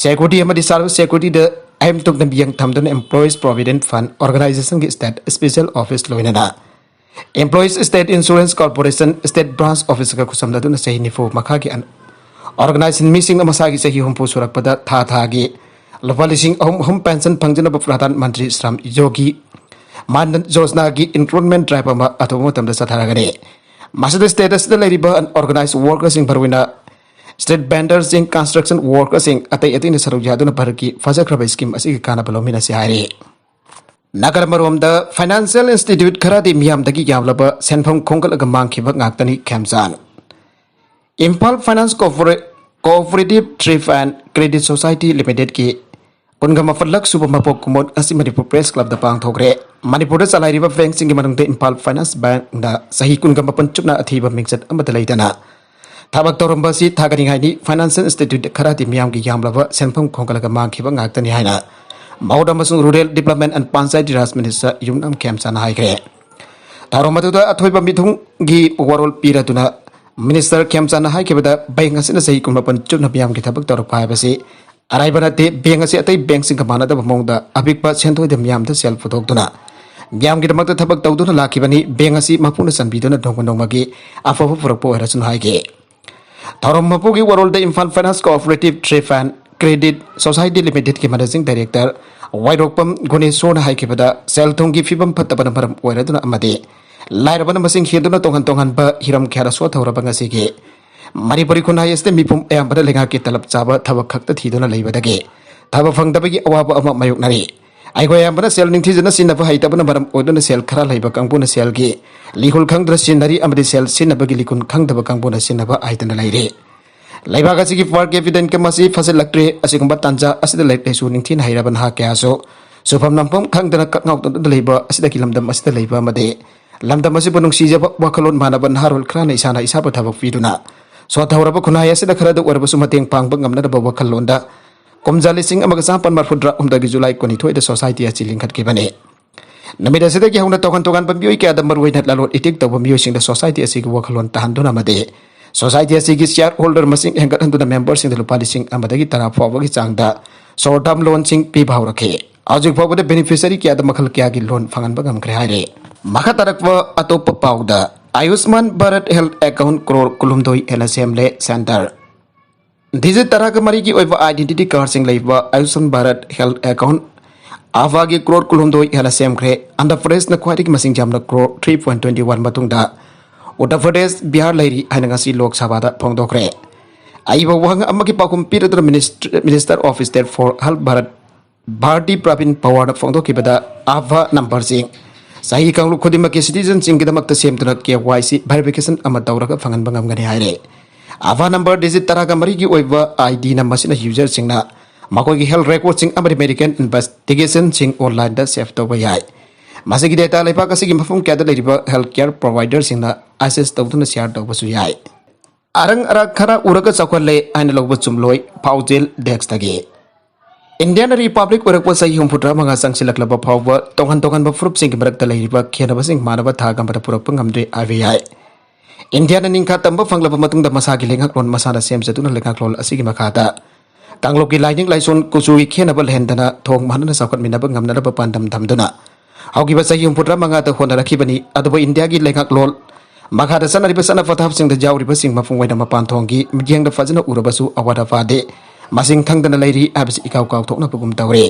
security ꯑꯃꯗꯤ service securityꯗ ꯑꯍꯦꯝꯇꯨꯛꯅ ꯃꯤꯠꯌꯦꯡ ꯊꯝꯗꯨꯅ Employees Provident Fund Organisationꯒꯤ state special office ꯂꯣꯏꯅꯅ Employees State Insurance Corporation state branch officeꯀ ꯈꯨꯠꯁꯝꯅꯗꯨꯅ ꯆꯍꯤ ꯅꯤꯐꯨ ꯃꯈꯥꯒꯤ ꯑꯟ-, organized ꯁꯤꯟꯃꯤꯁꯤꯡꯅ ꯃꯁꯥꯒꯤ ꯆꯍꯤ ꯍꯨꯝꯐꯨ ꯁꯨꯔꯛꯄꯗ ꯊꯥ ꯊꯥꯒꯤ ꯂꯨꯄꯥ ꯂꯤꯁꯤꯡ ꯑꯍꯨꯝ ꯑꯍꯨꯝ pension ꯐꯪꯖꯅꯕ Pradhan Mantri Shram Yogi Mandan Yojanaꯒꯤ enrollment drive ꯑꯃ ꯑꯊꯨꯕ ꯃꯇꯝꯗ ꯆꯠꯊꯔꯒꯅꯤ꯫ ꯃꯁꯤꯗ state ꯑꯁꯤꯗ ꯂꯩꯔꯤꯕ unorganized workerꯁꯤꯡ, ꯃꯔꯨꯑꯣꯏꯅ street vendorꯁꯤꯡ, construction workerꯁꯤꯡ, ꯑꯇꯩ ꯑꯇꯩꯅ ꯁꯔꯨꯛ ꯌꯥꯗꯨꯅ ꯚꯥꯔꯠꯀꯤ ꯐꯖꯈ꯭ꯔꯕ scheme ꯑꯁꯤꯒꯤ ꯀꯥꯟꯅꯕ ꯂꯧꯃꯤꯟꯅꯁꯤ ꯍꯥꯏꯔꯤ꯫ ꯅꯥꯒꯥꯂꯦꯟ ꯃꯔꯣꯝꯗ financial institute ꯈꯔꯗꯤ ꯃꯤꯌꯥꯝꯗꯒꯤ ꯌꯥꯝꯂꯕ ꯁꯦꯟꯐꯝ ꯈꯣꯝꯒꯠꯂꯒ ꯃꯥꯡꯈꯤꯕ ꯉꯥꯛꯇꯅꯤ꯫ ꯈꯦꯝꯆꯥꯟ꯫ Imphal Finance Corpora-, Cooperative Thrift and Credit Society Limitedꯀꯤ ꯀꯨꯟꯒ ꯃꯥꯄꯜꯂꯛ ꯁꯨꯕ ꯃꯄꯣꯛ ꯀꯨꯝꯑꯣꯟ ꯑꯁꯤ ꯃꯅꯤꯄꯨꯔ Press Clubꯇ ꯄꯥꯡꯊꯣꯛꯈ꯭ꯔꯦ꯫ ꯃꯅꯤꯄꯨꯔꯗ ꯆꯂꯥꯏꯔꯤꯕ bankꯁꯤꯡꯒꯤ ꯃꯅꯨꯡꯗ Imphal Finance Bankꯅ ꯆꯍꯤ ꯀꯨꯟꯒ ꯃꯥꯄꯜ ꯆꯨꯞꯅ ꯑꯊꯤꯕ ꯃꯤꯡꯆꯠ ꯑꯃꯠꯇ ꯂꯩꯇꯅ ꯊꯕꯛ ꯇꯧꯔꯝꯕ ꯑꯁꯤ ꯊꯥꯒꯠꯅꯤꯡꯉꯥꯏꯅꯤ꯫ Financial institute ꯈꯔꯗꯤ ꯃꯤꯌꯥꯝꯒꯤ ꯌꯥꯝꯂꯕ ꯁꯦꯟꯐꯝ ꯈꯣꯝꯒꯠꯂꯒ ꯃꯥꯡꯈꯤꯕ ꯉꯥꯛꯇꯅꯤ ꯍꯥꯏꯅ ꯃꯍꯨꯠ ꯑꯃꯁꯨꯡ Rural Development and Panchayati Raj Minister ꯌꯨꯝꯅꯥꯝ ꯈꯦꯝꯆꯥꯟꯅ ꯍꯥꯏꯈ꯭ꯔꯦ꯫ ꯊꯧꯔꯝ ꯑꯗꯨꯗ ꯑꯊꯣꯏꯕ ꯃꯤꯊꯨꯡꯒꯤ ꯋꯥꯔꯣꯜ ꯄꯤꯔꯗꯨꯅ Minister ꯈꯦꯝꯆꯥꯟꯅ ꯍꯥꯏꯈꯤꯕꯗ, bank ꯑꯁꯤꯅ ꯆꯍꯤ ꯀꯨꯟꯃꯥꯄꯜ ꯆꯨꯞꯅ ꯃꯤꯌꯥꯝꯒꯤ ꯊꯕꯛ ꯇꯧꯔꯛꯄ ꯍꯥꯏꯕꯁꯤ ꯑꯔꯥꯏꯕ ꯅꯠꯇꯦ꯫ Bank ꯑꯁꯤ ꯑꯇꯩ bankꯁꯤꯡꯒ ꯃꯥꯟꯅꯗꯕ ꯃꯑꯣꯡꯗ ꯑꯄꯤꯛꯄ ꯁꯦꯟꯊꯣꯏꯗ ꯃꯤꯌꯥꯝꯗ ꯁꯦꯜ ꯄꯨꯊꯣꯛꯇꯨꯅ ꯃꯤꯌꯥꯝꯒꯤꯗꯃꯛꯇ ꯊꯕꯛ ꯇꯧꯗꯨꯅ ꯂꯥꯛꯈꯤꯕꯅꯤ꯫ Bank ꯑꯁꯤ ꯃꯄꯨꯅ ꯆꯟꯕꯤꯗꯨꯅ ꯅꯣꯡꯃ ꯅꯣꯡꯃꯒꯤ ꯑꯐꯕ ꯄꯨꯔꯛꯄ ꯑꯣꯏꯔꯁꯅꯨ ꯍꯥꯏꯈꯤ꯫ ꯊꯧꯔꯝ ꯃꯄꯨꯒꯤ ꯋꯥꯔꯣꯜꯗ Imphal Finance Cooperative Thrift and Credit Society Limitedꯀꯤ Managing Director ꯋꯥꯏꯔꯣꯛꯄꯝ ꯒꯨꯅꯦꯁꯣꯔꯅ ꯍꯥꯏꯈꯤꯕꯗ, ꯁꯦꯜ ꯊꯨꯝꯒꯤ ꯐꯤꯕꯝ ꯐꯠꯇꯕꯅ ꯃꯔꯝ ꯑꯣꯏꯔꯗꯨꯅ ꯑꯃꯗꯤ ꯂꯥꯏꯔꯕꯅ ꯃꯁꯤꯡ ꯍꯦꯟꯗꯨꯅ ꯇꯣꯉꯥꯟ ꯇꯣꯉꯥꯟꯕ ꯍꯤꯔꯝ ꯀꯌꯥꯗ ꯁꯣꯠꯊꯍꯧꯔꯕ ꯉꯁꯤꯒꯤ ꯃꯅꯤꯄꯨꯔꯤ ꯈꯨꯟꯅꯥꯏ ꯑꯁꯤꯗ ꯃꯤꯄꯨꯝ ꯑꯌꯥꯝꯕꯅ ꯂꯩꯉꯥꯛꯀꯤ ꯇꯂꯕ ꯆꯥꯕ ꯊꯕꯛ ꯈꯛꯇ ꯊꯤꯗꯨꯅ ꯂꯩꯕꯗꯒꯤ ꯊꯕꯛ ꯐꯪꯗꯕꯒꯤ ꯑꯋꯥꯕ ꯑꯃ ꯃꯥꯌꯣꯛꯅꯔꯤ꯫ ꯑꯩꯈꯣꯏ ꯑꯌꯥꯝꯕꯅ ꯁꯦꯜ ꯅꯤꯡꯊꯤꯖꯅ ꯁꯤꯖꯤꯟꯅꯕ ꯍꯩꯇꯕꯅ ꯃꯔꯝ ꯑꯣꯏꯗꯨꯅ ꯁꯦꯜ ꯈꯔ ꯂꯩꯕ ꯀꯥꯡꯕꯨꯅ ꯁꯦꯜꯒꯤ ꯂꯤꯈꯨꯜ ꯈꯪꯗꯨꯅ ꯁꯤꯖꯤꯟꯅꯔꯤ ꯑꯃꯗꯤ ꯁꯦꯜ ꯁꯤꯖꯤꯟꯅꯕꯒꯤ ꯂꯤꯈꯨꯜ ꯈꯪꯗꯕ ꯀꯥꯡꯕꯨꯅ ꯁꯤꯖꯤꯟꯅꯕ ꯍꯩꯇꯅ ꯂꯩꯔꯤ꯫ ꯂꯩꯕꯥꯛ ꯑꯁꯤꯒꯤ per capita income ꯑꯁꯤ ꯐꯖꯤꯜꯂꯛꯇ꯭ꯔꯦ꯫ ꯑꯁꯤꯒꯨꯝꯕ ꯇꯥꯟꯖꯥ ꯑꯁꯤꯗ ꯂꯥꯏꯔꯤꯛ ꯂꯥꯏꯁꯨ ꯅꯤꯡꯊꯤꯅ ꯍꯩꯔꯕ ꯅꯍꯥ ꯀꯌꯥꯁꯨ ꯆꯨꯐꯝ ꯅꯝꯐꯝ ꯈꯪꯗꯅ ꯀꯛꯉꯥꯎ ꯇꯧꯗꯨꯅ ꯂꯩꯕ ꯑꯁꯤꯗꯒꯤ ꯂꯝꯗꯝ ꯑꯁꯤꯗ ꯂꯩꯕ ꯑꯃꯗꯤ ꯂꯝꯗꯝ ꯑꯁꯤꯕꯨ ꯅꯨꯡꯁꯤꯖꯕ ꯋꯥꯈꯜꯂꯣꯟ ꯃꯥꯟꯅꯕ ꯅꯍꯥꯔꯣꯜ ꯈꯔꯅ ꯏꯁꯥꯅ ꯏꯁꯥꯕꯨ ꯊꯕꯛ ꯄꯤꯗꯨꯅ ꯁꯣꯠꯊꯍꯧꯔꯕ ꯈꯨꯟꯅꯥꯏ ꯑꯁꯤꯗ ꯈꯔꯗ ꯑꯣꯏꯔꯕꯁꯨ ꯃꯇꯦꯡ ꯄꯥꯡꯕ ꯉꯝꯅꯅꯕ ꯋꯥꯈꯜꯂꯣꯟꯗ ꯀꯨꯝꯖꯥ ꯂꯤꯁꯤꯡ ꯑꯃꯒ ꯆꯥꯃꯥꯄꯟ ꯃꯔꯐꯨꯇꯔꯥ ꯍꯨꯝꯗꯣꯏꯒꯤ ꯖꯨꯂꯥꯏ ꯀꯨꯟꯅꯤꯊꯣꯏꯗ ꯁꯣꯁꯥꯏꯇꯤ ꯑꯁꯤ ꯂꯤꯡꯈꯠꯈꯤꯕꯅꯤ꯫ ꯅꯨꯃꯤꯠ ꯑꯁꯤꯗꯒꯤ ꯍꯧꯅ ꯇꯣꯉꯥꯟ ꯇꯣꯉꯥꯟꯕ ꯃꯤꯑꯣꯏ ꯀꯌꯥꯗ, ꯃꯔꯨꯑꯣꯏꯅ ꯂꯂꯣꯟ ꯏꯇꯤꯛ ꯇꯧꯕ ꯃꯤꯑꯣꯏꯁꯤꯡꯗ ꯁꯣꯁꯥꯏꯇꯤ ꯑꯁꯤꯒꯤ ꯋꯥꯈꯜꯂꯣꯟ ꯇꯥꯍꯟꯗꯨꯅ ꯑꯃꯗꯤ ꯁꯣꯁꯥꯏꯇꯤ ꯑꯁꯤꯒꯤ ꯁꯤꯌꯥꯔ ꯍꯣꯜꯗꯔ ꯃꯁꯤꯡ ꯍꯦꯟꯒꯠꯍꯟꯗꯨꯅ ꯃꯦꯝꯕꯔꯁꯤꯡꯗ ꯂꯨꯄꯥ ꯂꯤꯁꯤꯡ ꯑꯃꯗꯒꯤ ꯇꯔꯥ ꯐꯥꯎꯕꯒꯤ ꯆꯥꯡꯗ ꯁꯣꯔꯠ ꯇꯔꯝ ꯂꯣꯟꯁꯤꯡ ꯄꯤꯕ ꯍꯧꯔꯛꯈꯤ꯫ ꯍꯧꯖꯤꯛ ꯐꯥꯎꯕꯗ ꯕꯦꯅꯤꯐꯤꯁꯔꯤ ꯀꯌꯥꯗ ꯃꯈꯜ ꯀꯌꯥꯒꯤ ꯂꯣꯟ ꯐꯪꯍꯟꯕ ꯉꯝꯈ꯭ꯔꯦ ꯍꯥꯏꯔꯦ꯫ ꯃꯈꯥ ꯇꯥꯔꯛꯄ ꯑꯇꯣꯞꯄ ꯄꯥꯎꯗ, ꯑꯌꯨꯁꯃꯥꯟ ꯚꯥꯔꯠ ꯍꯦꯜꯊ ꯑꯦꯀꯥꯎꯟ ꯀ꯭ꯔꯣꯔ ꯀꯨꯟꯍꯨꯝꯗꯣꯏ ꯍꯦꯟꯅ ꯁꯦꯝꯂꯦ ꯁꯦꯟꯇꯔ꯫ ꯗꯤꯖꯤꯠ ꯇꯔꯥꯒ ꯃꯔꯤꯒꯤ ꯑꯣꯏꯕ ꯑꯥꯏꯗꯦꯟꯇꯤꯇꯤ ꯀꯥꯔꯗꯁꯤꯡ ꯂꯩꯕ ꯑꯌꯨꯁꯃꯥꯟ ꯚꯥꯔꯠ ꯍꯦꯜꯊ ꯑꯦꯀꯥꯎꯟ ꯑꯥꯚꯥꯒꯤ ꯀ꯭ꯔꯣꯔ ꯀꯨꯟꯍꯨꯝꯗꯣꯏ ꯍꯦꯟꯅ ꯁꯦꯝꯈ꯭ꯔꯦ꯫ ꯑꯟꯙ꯭ꯔ ꯄ꯭ꯔꯗꯦꯁꯅ ꯈ꯭ꯋꯥꯏꯗꯒꯤ ꯃꯁꯤꯡ ꯌꯥꯝꯅ crore three point twenty one ꯃꯇꯨꯡꯗ ꯎꯠꯇꯔ ꯄ꯭ꯔꯗꯦꯁ, ꯕꯤꯍꯥꯔ ꯂꯩꯔꯤ ꯍꯥꯏꯅ ꯉꯁꯤ ꯂꯣꯛ ꯁꯚꯥꯗ ꯐꯣꯡꯗꯣꯛꯈ꯭ꯔꯦ꯫ ꯑꯏꯕ ꯋꯥꯍꯪ ꯑꯃꯒꯤ ꯄꯥꯎꯈꯨꯝ ꯄꯤꯔꯗꯨꯅ minister, minister of state for health Bharat Bharati Pravin ꯄꯋꯥꯔꯅ ꯐꯣꯡꯗꯣꯛꯈꯤꯕꯗ, ꯑꯥꯚꯥ ꯅꯝꯕꯔꯁꯤꯡ ꯆꯍꯤ ꯀꯥꯡꯂꯨꯞ ꯈꯨꯗꯤꯡꯃꯛꯀꯤ ꯁꯤꯇꯤꯖꯟꯁꯤꯡꯒꯤꯗꯃꯛꯇ ꯁꯦꯝꯗꯨꯅ ꯀꯦ ꯋꯥꯏ ꯁꯤ ꯚꯦꯔꯤꯐꯤꯀꯦꯁꯟ ꯑꯃ ꯇꯧꯔꯒ ꯐꯪꯍꯟꯕ ꯉꯝꯒꯅꯤ ꯍꯥꯏꯔꯦ꯫ ꯑꯥꯚꯥ ꯅꯝꯕꯔ ꯗꯤꯖꯤꯠ ꯇꯔꯥꯒ ꯃꯔꯤꯒꯤ ꯑꯣꯏꯕ ꯑꯥꯏ ꯗꯤꯅ ꯃꯁꯤꯅ ꯌꯨꯖꯔꯁꯤꯡꯅ ꯃꯈꯣꯏꯒꯤ ꯍꯦꯜꯊ ꯔꯦꯀꯣꯔꯗꯁꯤꯡ ꯑꯃꯗꯤ ꯃꯦꯗꯤꯀꯦꯜ ꯏꯟꯚꯦꯁꯇꯤꯒꯦꯁꯟꯁꯤꯡ ꯑꯣꯟꯂꯥꯏꯟꯗ ꯁꯦꯚ ꯇꯧꯕ ꯌꯥꯏ꯫ ꯃꯁꯤꯒꯤ ꯗꯦꯇꯥ ꯂꯩꯕꯥꯛ ꯑꯁꯤꯒꯤ ꯃꯐꯝ ꯀꯌꯥꯗ ꯂꯩꯔꯤꯕ ꯍꯦꯜꯊ ꯀꯦꯌꯔ ꯄ꯭ꯔꯣꯚꯥꯏꯗꯔꯁꯤꯡꯅ ꯑꯦꯛꯁꯦꯁ ꯇꯧꯗꯨꯅ ꯁꯤꯌꯥꯔ ꯇꯧꯕꯁꯨ ꯌꯥꯏ꯫ ꯑꯔꯪ ꯑꯔꯥꯛ ꯈꯔ ꯎꯔꯒ ꯆꯥꯎꯈꯠꯂꯦ ꯍꯥꯏꯅ ꯂꯧꯕ ꯆꯨꯝꯂꯣꯏ, ꯄꯥꯎꯖꯦꯜ ꯗꯦꯁ꯭ꯛꯇꯒꯤ꯫ ꯏꯟꯗꯤꯌꯥꯟ ꯔꯤꯄꯕ꯭ꯂꯤꯛ ꯑꯣꯏꯔꯛꯄ ꯆꯍꯤ ꯍꯨꯝꯐꯨꯇꯔꯥ ꯃꯉꯥ ꯆꯪꯁꯤꯜꯂꯛꯂꯕ ꯐꯥꯎꯕ ꯇꯣꯉꯥꯟ ꯇꯣꯉꯥꯟꯕ ꯐꯨꯔꯨꯞꯁꯤꯡꯒꯤ ꯃꯔꯛꯇ ꯂꯩꯔꯤꯕ ꯈꯦꯠꯅꯕꯁꯤꯡ ꯃꯥꯟꯅꯕ ꯊꯥꯛ ꯑꯃꯗ ꯄꯨꯔꯛꯄ ꯉꯝꯗ꯭ꯔꯦ ꯍꯥꯏꯕ ꯌꯥꯏ꯫ ꯏꯟꯗꯤꯌꯥꯅ ꯅꯤꯡꯈꯥ ꯇꯝꯕ ꯐꯪꯂꯕ ꯃꯇꯨꯡꯗ ꯃꯁꯥꯒꯤ ꯂꯩꯉꯥꯛꯂꯣꯟ ꯃꯁꯥꯅ ꯁꯦꯝꯖꯗꯨꯅ ꯂꯩꯉꯥꯛꯂꯣꯟ ꯑꯁꯤꯒꯤ ꯃꯈꯥꯗ ꯀꯥꯡꯂꯨꯞꯀꯤ ꯂꯥꯏꯅꯤꯡ ꯂꯥꯏꯁꯣꯟ ꯀꯨꯆꯨꯒꯤ ꯈꯦꯠꯅꯕ ꯂꯩꯍꯟꯗꯅ ꯊꯣꯡ ꯃꯥꯟꯅꯅ ꯆꯥꯎꯈꯠꯃꯤꯟꯅꯕ ꯉꯝꯅꯅꯕ ꯄꯥꯟꯗꯝ ꯊꯝꯗꯨꯅ ꯍꯧꯈꯤꯕ ꯆꯍꯤ ꯍꯨꯝꯐꯨꯇꯔꯥ ꯃꯉꯥꯗ ꯍꯣꯠꯅꯔꯛꯈꯤꯕꯅꯤ꯫ ꯑꯗꯨꯕꯨ ꯏꯟꯗꯤꯌꯥꯒꯤ ꯂꯩꯉꯥꯛꯂꯣꯟ ꯃꯈꯥꯗ ꯆꯠꯅꯔꯤꯕ ꯆꯠꯅ ꯄꯊꯥꯞꯁꯤꯡꯗ ꯌꯥꯎꯔꯤꯕꯁꯤꯡ ꯃꯄꯨꯡ ꯑꯣꯏꯅ ꯃꯄꯥꯟ ꯊꯣꯡꯒꯤ ꯃꯤꯠꯌꯦꯡꯗ ꯐꯖꯅ ꯎꯔꯕꯁꯨ ꯑꯋꯥꯠ ꯑꯄꯥꯗꯤ ꯃꯁꯤꯡ ꯊꯪꯗꯅ ꯂꯩꯔꯤ ꯍꯥꯏꯕꯁꯤ ꯏꯀꯥꯎ ꯀꯥꯎꯊꯣꯛꯅꯕꯒꯨꯝ ꯇꯧꯔꯦ꯫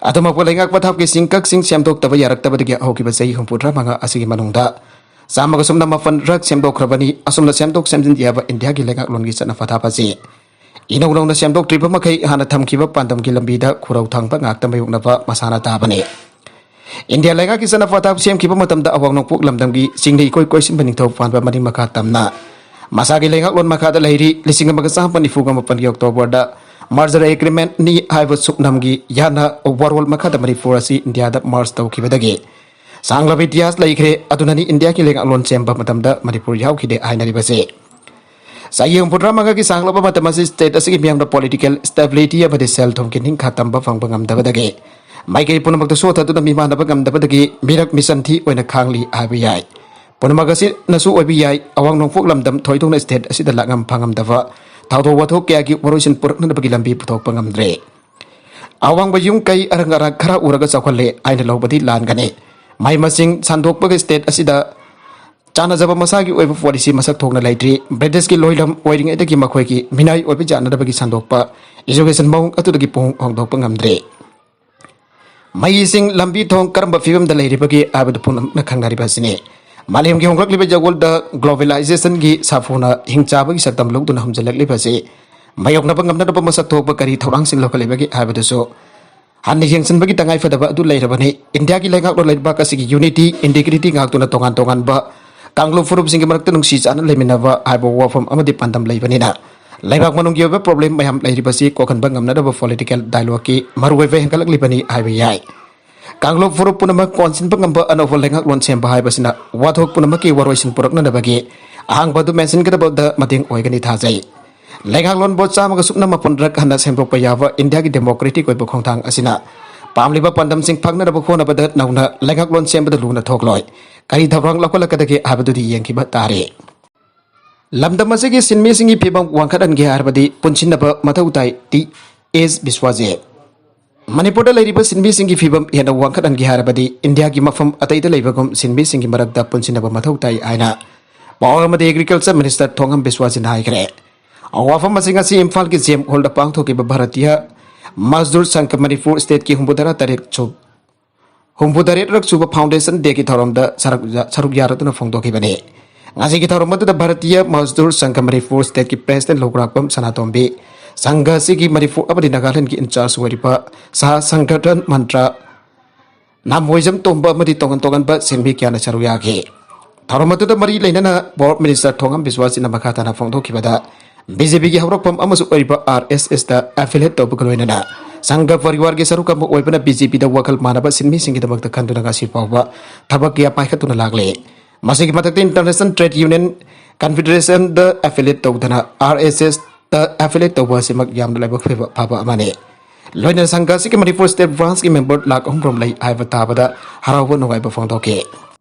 ꯑꯗꯨꯃꯛꯄꯨ ꯂꯩꯉꯥꯛ ꯄꯊꯥꯞꯀꯤ ꯆꯤꯡꯀꯛꯁꯤꯡ ꯁꯦꯝꯗꯣꯛꯇꯕ ꯌꯥꯔꯛꯇꯕꯗꯒꯤ ꯍꯧꯈꯤꯕ ꯆꯍꯤ ꯍꯨꯝꯐꯨꯇꯔꯥ ꯃꯉꯥ ꯑꯁꯤꯒꯤ ꯃꯅꯨꯡꯗ ꯆꯥꯝꯃꯒ ꯁꯨꯞꯅ ꯃꯥꯄꯟ ꯔꯛ ꯁꯦꯝꯗꯣꯛꯈ꯭ꯔꯕꯅꯤ꯫ ꯑꯁꯨꯝꯅ ꯁꯦꯝꯗꯣꯛ ꯁꯦꯝꯖꯤꯟ ꯌꯥꯕ ꯏꯟꯗꯤꯌꯥꯒꯤ ꯂꯩꯉꯥꯛꯂꯣꯟꯒꯤ ꯆꯠꯅ ꯄꯊꯥꯞ ꯑꯁꯤ ꯏꯅꯧ ꯅꯧꯅ ꯁꯦꯝꯗꯣꯛꯇ꯭ꯔꯤꯕ ꯃꯈꯩ ꯍꯥꯟꯅ ꯊꯝꯈꯤꯕ ꯄꯥꯟꯗꯝꯒꯤ ꯂꯝꯕꯤꯗ ꯈꯨꯔꯧ ꯊꯥꯡꯕ ꯉꯥꯛꯇ ꯃꯥꯌꯣꯛꯅꯕ ꯃꯁꯥꯅ ꯇꯥꯕꯅꯤ꯫ ꯏꯟꯗꯤꯌꯥ ꯂꯩꯉꯥꯛꯀꯤ ꯆꯠꯅ ꯄꯊꯥꯞ ꯁꯦꯝꯈꯤꯕ ꯃꯇꯝꯗ ꯑꯋꯥꯡ ꯅꯣꯡꯄꯣꯛ ꯂꯝꯗꯝꯒꯤ ꯆꯤꯡꯗ ꯏꯀꯣꯏ ꯀꯣꯏꯁꯤꯟꯕ ꯅꯤꯡꯊꯧ ꯄꯥꯟꯕ ꯃꯅꯤꯡ ꯃꯈꯥ ꯇꯝꯅ ꯃꯁꯥꯒꯤ ꯂꯩꯉꯥꯛꯂꯣꯟ ꯃꯈꯥꯗ ꯂꯩꯔꯤ꯫ ꯂꯤꯁꯤꯡ ꯑꯃꯒ ꯆꯥꯃꯥꯄꯟ ꯅꯤꯐꯨꯒ ꯃꯥꯄꯟꯒꯤ ꯑꯣꯛꯇꯣꯕꯔꯗ Merger Agreement ꯅꯤ ꯍꯥꯏꯕ ꯁꯨꯞꯅꯝꯒꯤ ꯌꯥꯅ ꯋꯥꯔꯣꯜ ꯃꯈꯥꯗ ꯃꯅꯤꯄꯨꯔ ꯑꯁꯤ ꯏꯟꯗꯤꯌꯥꯗ merge ꯇꯧꯈꯤꯕꯗꯒꯤ ꯁꯥꯡꯂꯕ ꯏꯇꯤꯍꯥꯁ ꯂꯩꯈ꯭ꯔꯦ꯫ ꯑꯗꯨꯅꯅꯤ ꯏꯟꯗꯤꯌꯥꯒꯤ ꯂꯩꯉꯥꯛꯂꯣꯟ ꯁꯦꯝꯕ ꯃꯇꯝꯗ ꯃꯅꯤꯄꯨꯔ ꯌꯥꯎꯈꯤꯗꯦ ꯍꯥꯏꯅꯔꯤꯕꯁꯦ꯫ ꯆꯍꯤ ꯍꯨꯝꯐꯨꯇꯔꯥ ꯃꯉꯥꯒꯤ ꯁꯥꯡꯂꯕ ꯃꯇꯝ ꯑꯁꯤ state ꯑꯁꯤꯒꯤ ꯃꯤꯌꯥꯝꯅ political stability ꯑꯃꯗꯤ ꯁꯦꯜ ꯊꯨꯝꯒꯤ ꯅꯤꯡꯈꯥ ꯇꯝꯕ ꯐꯪꯕ ꯉꯝꯗꯕꯗꯒꯤ ꯃꯥꯏꯀꯩ ꯄꯨꯝꯅꯃꯛꯇ ꯁꯣꯊꯗꯨꯅ ꯃꯤꯃꯥꯟꯅꯕ ꯉꯝꯗꯕꯗꯒꯤ ꯃꯤꯔꯛ ꯃꯤꯆꯟꯊꯤ ꯑꯣꯏꯅ ꯈꯥꯡꯂꯤ ꯍꯥꯏꯕ ꯌꯥꯏ꯫ ꯄꯨꯝꯅꯃꯛ ꯑꯁꯤꯅꯁꯨ ꯑꯣꯏꯕ ꯌꯥꯏ, ꯑꯋꯥꯡ ꯅꯣꯡꯄꯣꯛ ꯂꯝꯗꯝ ꯊꯣꯏꯗꯣꯛꯅ state ꯑꯁꯤꯗ ꯂꯥꯛꯉꯝ ꯐꯪꯉꯝꯗꯕ ꯊꯧꯗꯣꯛ ꯋꯥꯊꯣꯛ ꯀꯌꯥꯒꯤ ꯋꯥꯔꯣꯏꯁꯤꯟ ꯄꯨꯔꯛꯅꯅꯕꯒꯤ ꯂꯝꯕꯤ ꯄꯨꯊꯣꯛꯄ ꯉꯝꯗ꯭ꯔꯦ꯫ ꯑꯋꯥꯡꯕ ꯌꯨꯝ ꯀꯩ ꯑꯔꯪ ꯑꯔꯥꯛ ꯈꯔ ꯎꯔꯒ ꯆꯥꯎꯈꯠꯂꯦ ꯍꯥꯏꯅ ꯂꯧꯕꯗꯤ ꯂꯥꯟꯒꯅꯤ꯫ ꯃꯍꯩ ꯃꯁꯤꯡ ꯁꯟꯗꯣꯛꯄꯒꯤ state ꯑꯁꯤꯗ ꯆꯥꯟꯅꯖꯕ ꯃꯁꯥꯒꯤ ꯑꯣꯏꯕ policy ꯃꯁꯛ ꯊꯣꯛꯅ ꯂꯩꯇ꯭ꯔꯤ꯫ ꯕ꯭ꯔꯤꯇꯤꯁꯀꯤ ꯂꯣꯏꯂꯝ ꯑꯣꯏꯔꯤꯉꯩꯗꯒꯤ ꯃꯈꯣꯏꯒꯤ ꯃꯤꯅꯥꯏ ꯑꯣꯏꯕ ꯌꯥꯅꯅꯕꯒꯤ ꯁꯟꯗꯣꯛꯄ education ꯃꯑꯣꯡ ꯑꯗꯨꯗꯒꯤ ꯄꯨꯡ ꯍꯣꯡꯗꯣꯛꯄ ꯉꯝꯗ꯭ꯔꯤ꯫ ꯃꯩ ꯏꯁꯤꯡ ꯂꯝꯕꯤ ꯊꯣꯡ ꯀꯔꯝꯕ ꯐꯤꯕꯝꯗ ꯂꯩꯔꯤꯕꯒꯦ ꯍꯥꯏꯕꯗꯨ ꯄꯨꯝꯅꯃꯛꯅ ꯈꯪꯅꯔꯤꯕ ꯑꯁꯤꯅꯤ꯫ ꯃꯥꯂꯦꯝꯒꯤ ꯍꯣꯡꯂꯛꯂꯤꯕ ꯌꯥꯋꯣꯜꯗ globalizationꯒꯤ ꯁꯥꯐꯨꯅ ꯍꯤꯡꯆꯥꯕꯒꯤ ꯁꯛꯇꯝ ꯂꯧꯗꯨꯅ ꯍꯨꯝꯖꯤꯜꯂꯛꯂꯤꯕ ꯑꯁꯤ ꯃꯥꯌꯣꯛꯅꯕ ꯉꯝꯅꯅꯕ ꯃꯁꯛ ꯊꯣꯛꯄ ꯀꯔꯤ ꯊꯧꯔꯥꯡꯁꯤꯡ ꯂꯧꯈꯠꯂꯤꯕꯒꯦ ꯍꯥꯏꯕꯗꯨꯁꯨ ꯍꯟꯅ ꯌꯦꯡꯁꯤꯟꯕꯒꯤ ꯇꯉꯥꯏꯐꯗꯕ ꯑꯗꯨ ꯂꯩꯔꯕꯅꯤ꯫ ꯏꯟꯗꯤꯌꯥꯒꯤ ꯂꯩꯉꯥꯛꯂꯣꯟ ꯂꯩꯕꯥꯛ ꯑꯁꯤꯒꯤ unity, integrity ꯉꯥꯛꯇꯨꯅ ꯇꯣꯉꯥꯟ ꯇꯣꯉꯥꯟꯕ ꯀꯥꯡꯂꯨꯞ ꯐꯨꯔꯨꯞꯁꯤꯡꯒꯤ ꯃꯔꯛꯇ ꯅꯨꯡꯁꯤ ꯆꯥꯟꯅ ꯂꯩꯃꯤꯟꯅꯕ ꯍꯥꯏꯕ ꯋꯥꯐꯝ ꯑꯃꯗꯤ ꯄꯥꯟꯗꯝ ꯂꯩꯕꯅꯤꯅ ꯂꯩꯕꯥꯛ ꯃꯅꯨꯡꯒꯤ ꯑꯣꯏꯕ problem ꯃꯌꯥꯝ ꯂꯩꯔꯤꯕꯁꯤ ꯀꯣꯛꯍꯟꯕ ꯉꯝꯅꯅꯕ political dialogueꯀꯤ ꯃꯔꯨꯑꯣꯏꯕ ꯍꯦꯟꯒꯠꯂꯛꯂꯤꯕꯅꯤ ꯍꯥꯏꯕ ꯌꯥꯏ꯫ ꯀꯥꯡꯂꯨꯞ ꯐꯨꯔꯨꯞ ꯄꯨꯝꯅꯃꯛ ꯀꯣꯟꯁꯤꯟꯕ ꯉꯝꯕ ꯑꯅꯧꯕ ꯂꯩꯉꯥꯛꯂꯣꯟ ꯁꯦꯝꯕ ꯍꯥꯏꯕꯁꯤꯅ ꯋꯥꯊꯣꯛ ꯄꯨꯝꯅꯃꯛꯀꯤ ꯋꯥꯔꯣꯏꯁꯤꯟ ꯄꯨꯔꯛꯅꯅꯕꯒꯤ ꯑꯍꯥꯡꯕ ꯑꯗꯨ ꯃꯦꯟꯁꯤꯟꯒꯗꯕꯗ ꯃꯇꯦꯡ ꯑꯣꯏꯒꯅꯤ ꯊꯥꯖꯩ꯫ ꯂꯩꯉꯥꯛꯂꯣꯟꯕꯨ ꯆꯥꯝꯃꯒ ꯁꯨꯞꯅ ꯃꯥꯄꯟꯔꯛ ꯍꯟꯅ ꯁꯦꯝꯗꯣꯛꯄ ꯌꯥꯕ ꯏꯟꯗꯤꯌꯥꯒꯤ democratic ꯑꯣꯏꯕ ꯈꯣꯡꯊꯥꯡ ꯑꯁꯤꯅ ꯄꯥꯝꯂꯤꯕ ꯄꯥꯟꯗꯝꯁꯤꯡ ꯐꯪꯅꯅꯕ ꯍꯣꯠꯅꯕꯗ ꯅꯧꯅ ꯂꯩꯉꯥꯛꯂꯣꯟ ꯁꯦꯝꯕꯗ ꯂꯨꯅ ꯊꯣꯛꯂꯣꯏ꯫ ꯀꯔꯤ ꯊꯧꯔꯥꯡ ꯂꯧꯈꯠꯂꯛꯀꯗꯒꯦ ꯍꯥꯏꯕꯗꯨꯗꯤ ꯌꯦꯡꯈꯤꯕ ꯇꯥꯔꯦ꯫ ꯂꯝꯗꯝ ꯑꯁꯤꯒꯤ ꯁꯤꯟꯃꯤꯁꯤꯡꯒꯤ ꯐꯤꯕꯝ ꯋꯥꯡꯈꯠꯍꯟꯒꯦ ꯍꯥꯏꯔꯕꯗꯤ ꯄꯨꯟꯁꯤꯟꯅꯕ ꯃꯊꯧ ꯇꯥꯏ, ꯇꯤ ꯑꯦꯁ ꯕꯤꯁ꯭ꯋꯥꯖꯤꯠ꯫ ꯃꯅꯤꯄꯨꯔꯗ ꯂꯩꯔꯤꯕ ꯁꯤꯟꯃꯤꯁꯤꯡꯒꯤ ꯐꯤꯕꯝ ꯍꯦꯟꯅ ꯋꯥꯡꯈꯠꯍꯟꯒꯦ ꯍꯥꯏꯔꯕꯗꯤ ꯏꯟꯗꯤꯌꯥꯒꯤ ꯃꯐꯝ ꯑꯇꯩꯗ ꯂꯩꯕꯒꯨꯝ ꯁꯤꯟꯃꯤꯁꯤꯡꯒꯤ ꯃꯔꯛꯇ ꯄꯨꯟꯁꯤꯟꯅꯕ ꯃꯊꯧ ꯇꯥꯏ ꯍꯥꯏꯅ Power ꯑꯃꯗꯤ Agriculture Minister ꯊꯣꯡꯉꯝ ꯕꯤꯁ꯭ꯋꯥꯖꯤꯠꯅ ꯍꯥꯏꯈ꯭ꯔꯦ꯫ ꯋꯥꯐꯝ ꯑꯁꯤ ꯉꯁꯤ ꯏꯝꯐꯥꯜꯒꯤ ꯖꯦꯝ ꯍꯣꯜꯗ ꯄꯥꯡꯊꯣꯛꯈꯤꯕ ꯚꯥꯔꯇꯤꯌ ꯃꯖꯗꯨꯔ ꯁꯪꯘ ꯃꯅꯤꯄꯨꯔ stateꯀꯤ ꯍꯨꯝꯐꯨꯇꯔꯥ ꯇꯔꯦꯠ ꯁꯨ-, ꯍꯨꯝꯐꯨꯇꯔꯦꯠꯔꯛ ꯁꯨꯕ foundation dayꯒꯤ ꯊꯧꯔꯝꯗ ꯁꯔꯨꯛ-, ꯁꯔꯨꯛ ꯌꯥꯔꯗꯨꯅ ꯐꯣꯡꯗꯣꯛꯈꯤꯕꯅꯤ꯫ ꯉꯁꯤꯒꯤ ꯊꯧꯔꯝ ꯑꯗꯨꯗ ꯚꯥꯔꯇꯤꯌ ꯃꯖꯗꯨꯔ ꯁꯪꯘ ꯃꯅꯤꯄꯨꯔ stateꯀꯤ president ꯂꯧꯔꯥꯛꯄꯝ ꯁꯅꯥꯇꯣꯝꯕꯤ, ꯁꯪꯘ ꯑꯁꯤꯒꯤ ꯃꯅꯤꯄꯨꯔ ꯑꯃꯗꯤ ꯅꯥꯒꯥꯂꯦꯟꯗꯒꯤ in charge ꯑꯣꯏꯔꯤꯕ ꯁꯍ ꯁꯪꯒꯊꯟ ꯃꯟꯇ꯭ꯔ ꯅꯥꯃꯣꯏꯖꯝ ꯇꯣꯝꯕ ꯑꯃꯗꯤ ꯇꯣꯉꯥꯟ ꯇꯣꯉꯥꯟꯕ ꯁꯤꯟꯃꯤ ꯀꯌꯥꯅ ꯁꯔꯨꯛ ꯌꯥꯈꯤ꯫ ꯊꯧꯔꯝ ꯑꯗꯨꯗ ꯃꯔꯤ ꯂꯩꯅꯅ Power Minister ꯊꯣꯡꯉꯝ ꯕꯤꯁ꯭ꯋꯥꯁꯤꯅ ꯃꯈꯥ ꯇꯥꯅ ꯐꯣꯡꯗꯣꯛꯈꯤꯕꯗ, ꯕꯤ ꯖꯦ ꯄꯤꯒꯤ ꯍꯧꯔꯛꯐꯝ ꯑꯃꯁꯨ ꯑꯣꯏꯔꯤꯕ ꯑꯥꯔ ꯑꯦꯁ ꯑꯦꯁꯇ ꯑꯦꯐꯤꯂꯦꯠ ꯇꯧꯕꯒ ꯂꯣꯏꯅꯅ ꯁꯪꯘ ꯄꯔꯤꯋꯥꯔꯒꯤ ꯁꯔꯨꯛ ꯑꯃ ꯑꯣꯏꯕꯅ ꯕꯤ ꯖꯦ ꯄꯤꯗ ꯋꯥꯈꯜ ꯃꯥꯟꯅꯕ ꯁꯤꯟꯃꯤꯁꯤꯡꯒꯤꯗꯃꯛꯇ ꯈꯟꯗꯨꯅ ꯉꯁꯤ ꯐꯥꯎꯕ ꯊꯕꯛ ꯀꯌꯥ ꯄꯥꯏꯈꯠꯇꯨꯅ ꯂꯥꯛꯂꯤ꯫ ꯃꯁꯤꯒꯤ ꯃꯊꯛꯇ International Trade Union Confederation ꯗ ꯑꯦꯐꯤꯂꯦꯠ ꯇꯧꯗꯅ ꯑꯥꯔ ꯑꯦꯁ ꯑꯦꯁꯇ ꯑꯦꯐꯤꯂꯦꯠ ꯇꯧꯕ ꯑꯁꯤꯃꯛ ꯌꯥꯝꯅ ꯂꯥꯏꯕꯛ ꯐꯕ, ꯐꯕ ꯑꯃꯅꯤ꯫ ꯂꯣꯏꯅꯅ ꯁꯪꯘ ꯑꯁꯤꯒꯤ ꯃꯅꯤꯄꯨꯔ ꯁ꯭ꯇꯦꯠ ꯕ꯭ꯔꯥꯟꯁꯀꯤ ꯃꯦꯝꯕꯔ ꯂꯥꯈ ꯑꯍꯨꯝ ꯔꯣꯝ ꯂꯩ ꯍꯥꯏꯕ ꯇꯥꯕꯗ ꯍꯔꯥꯎꯕ ꯅꯨꯡꯉꯥꯏꯕ ꯐꯣꯡꯗꯣꯛꯈꯤ꯫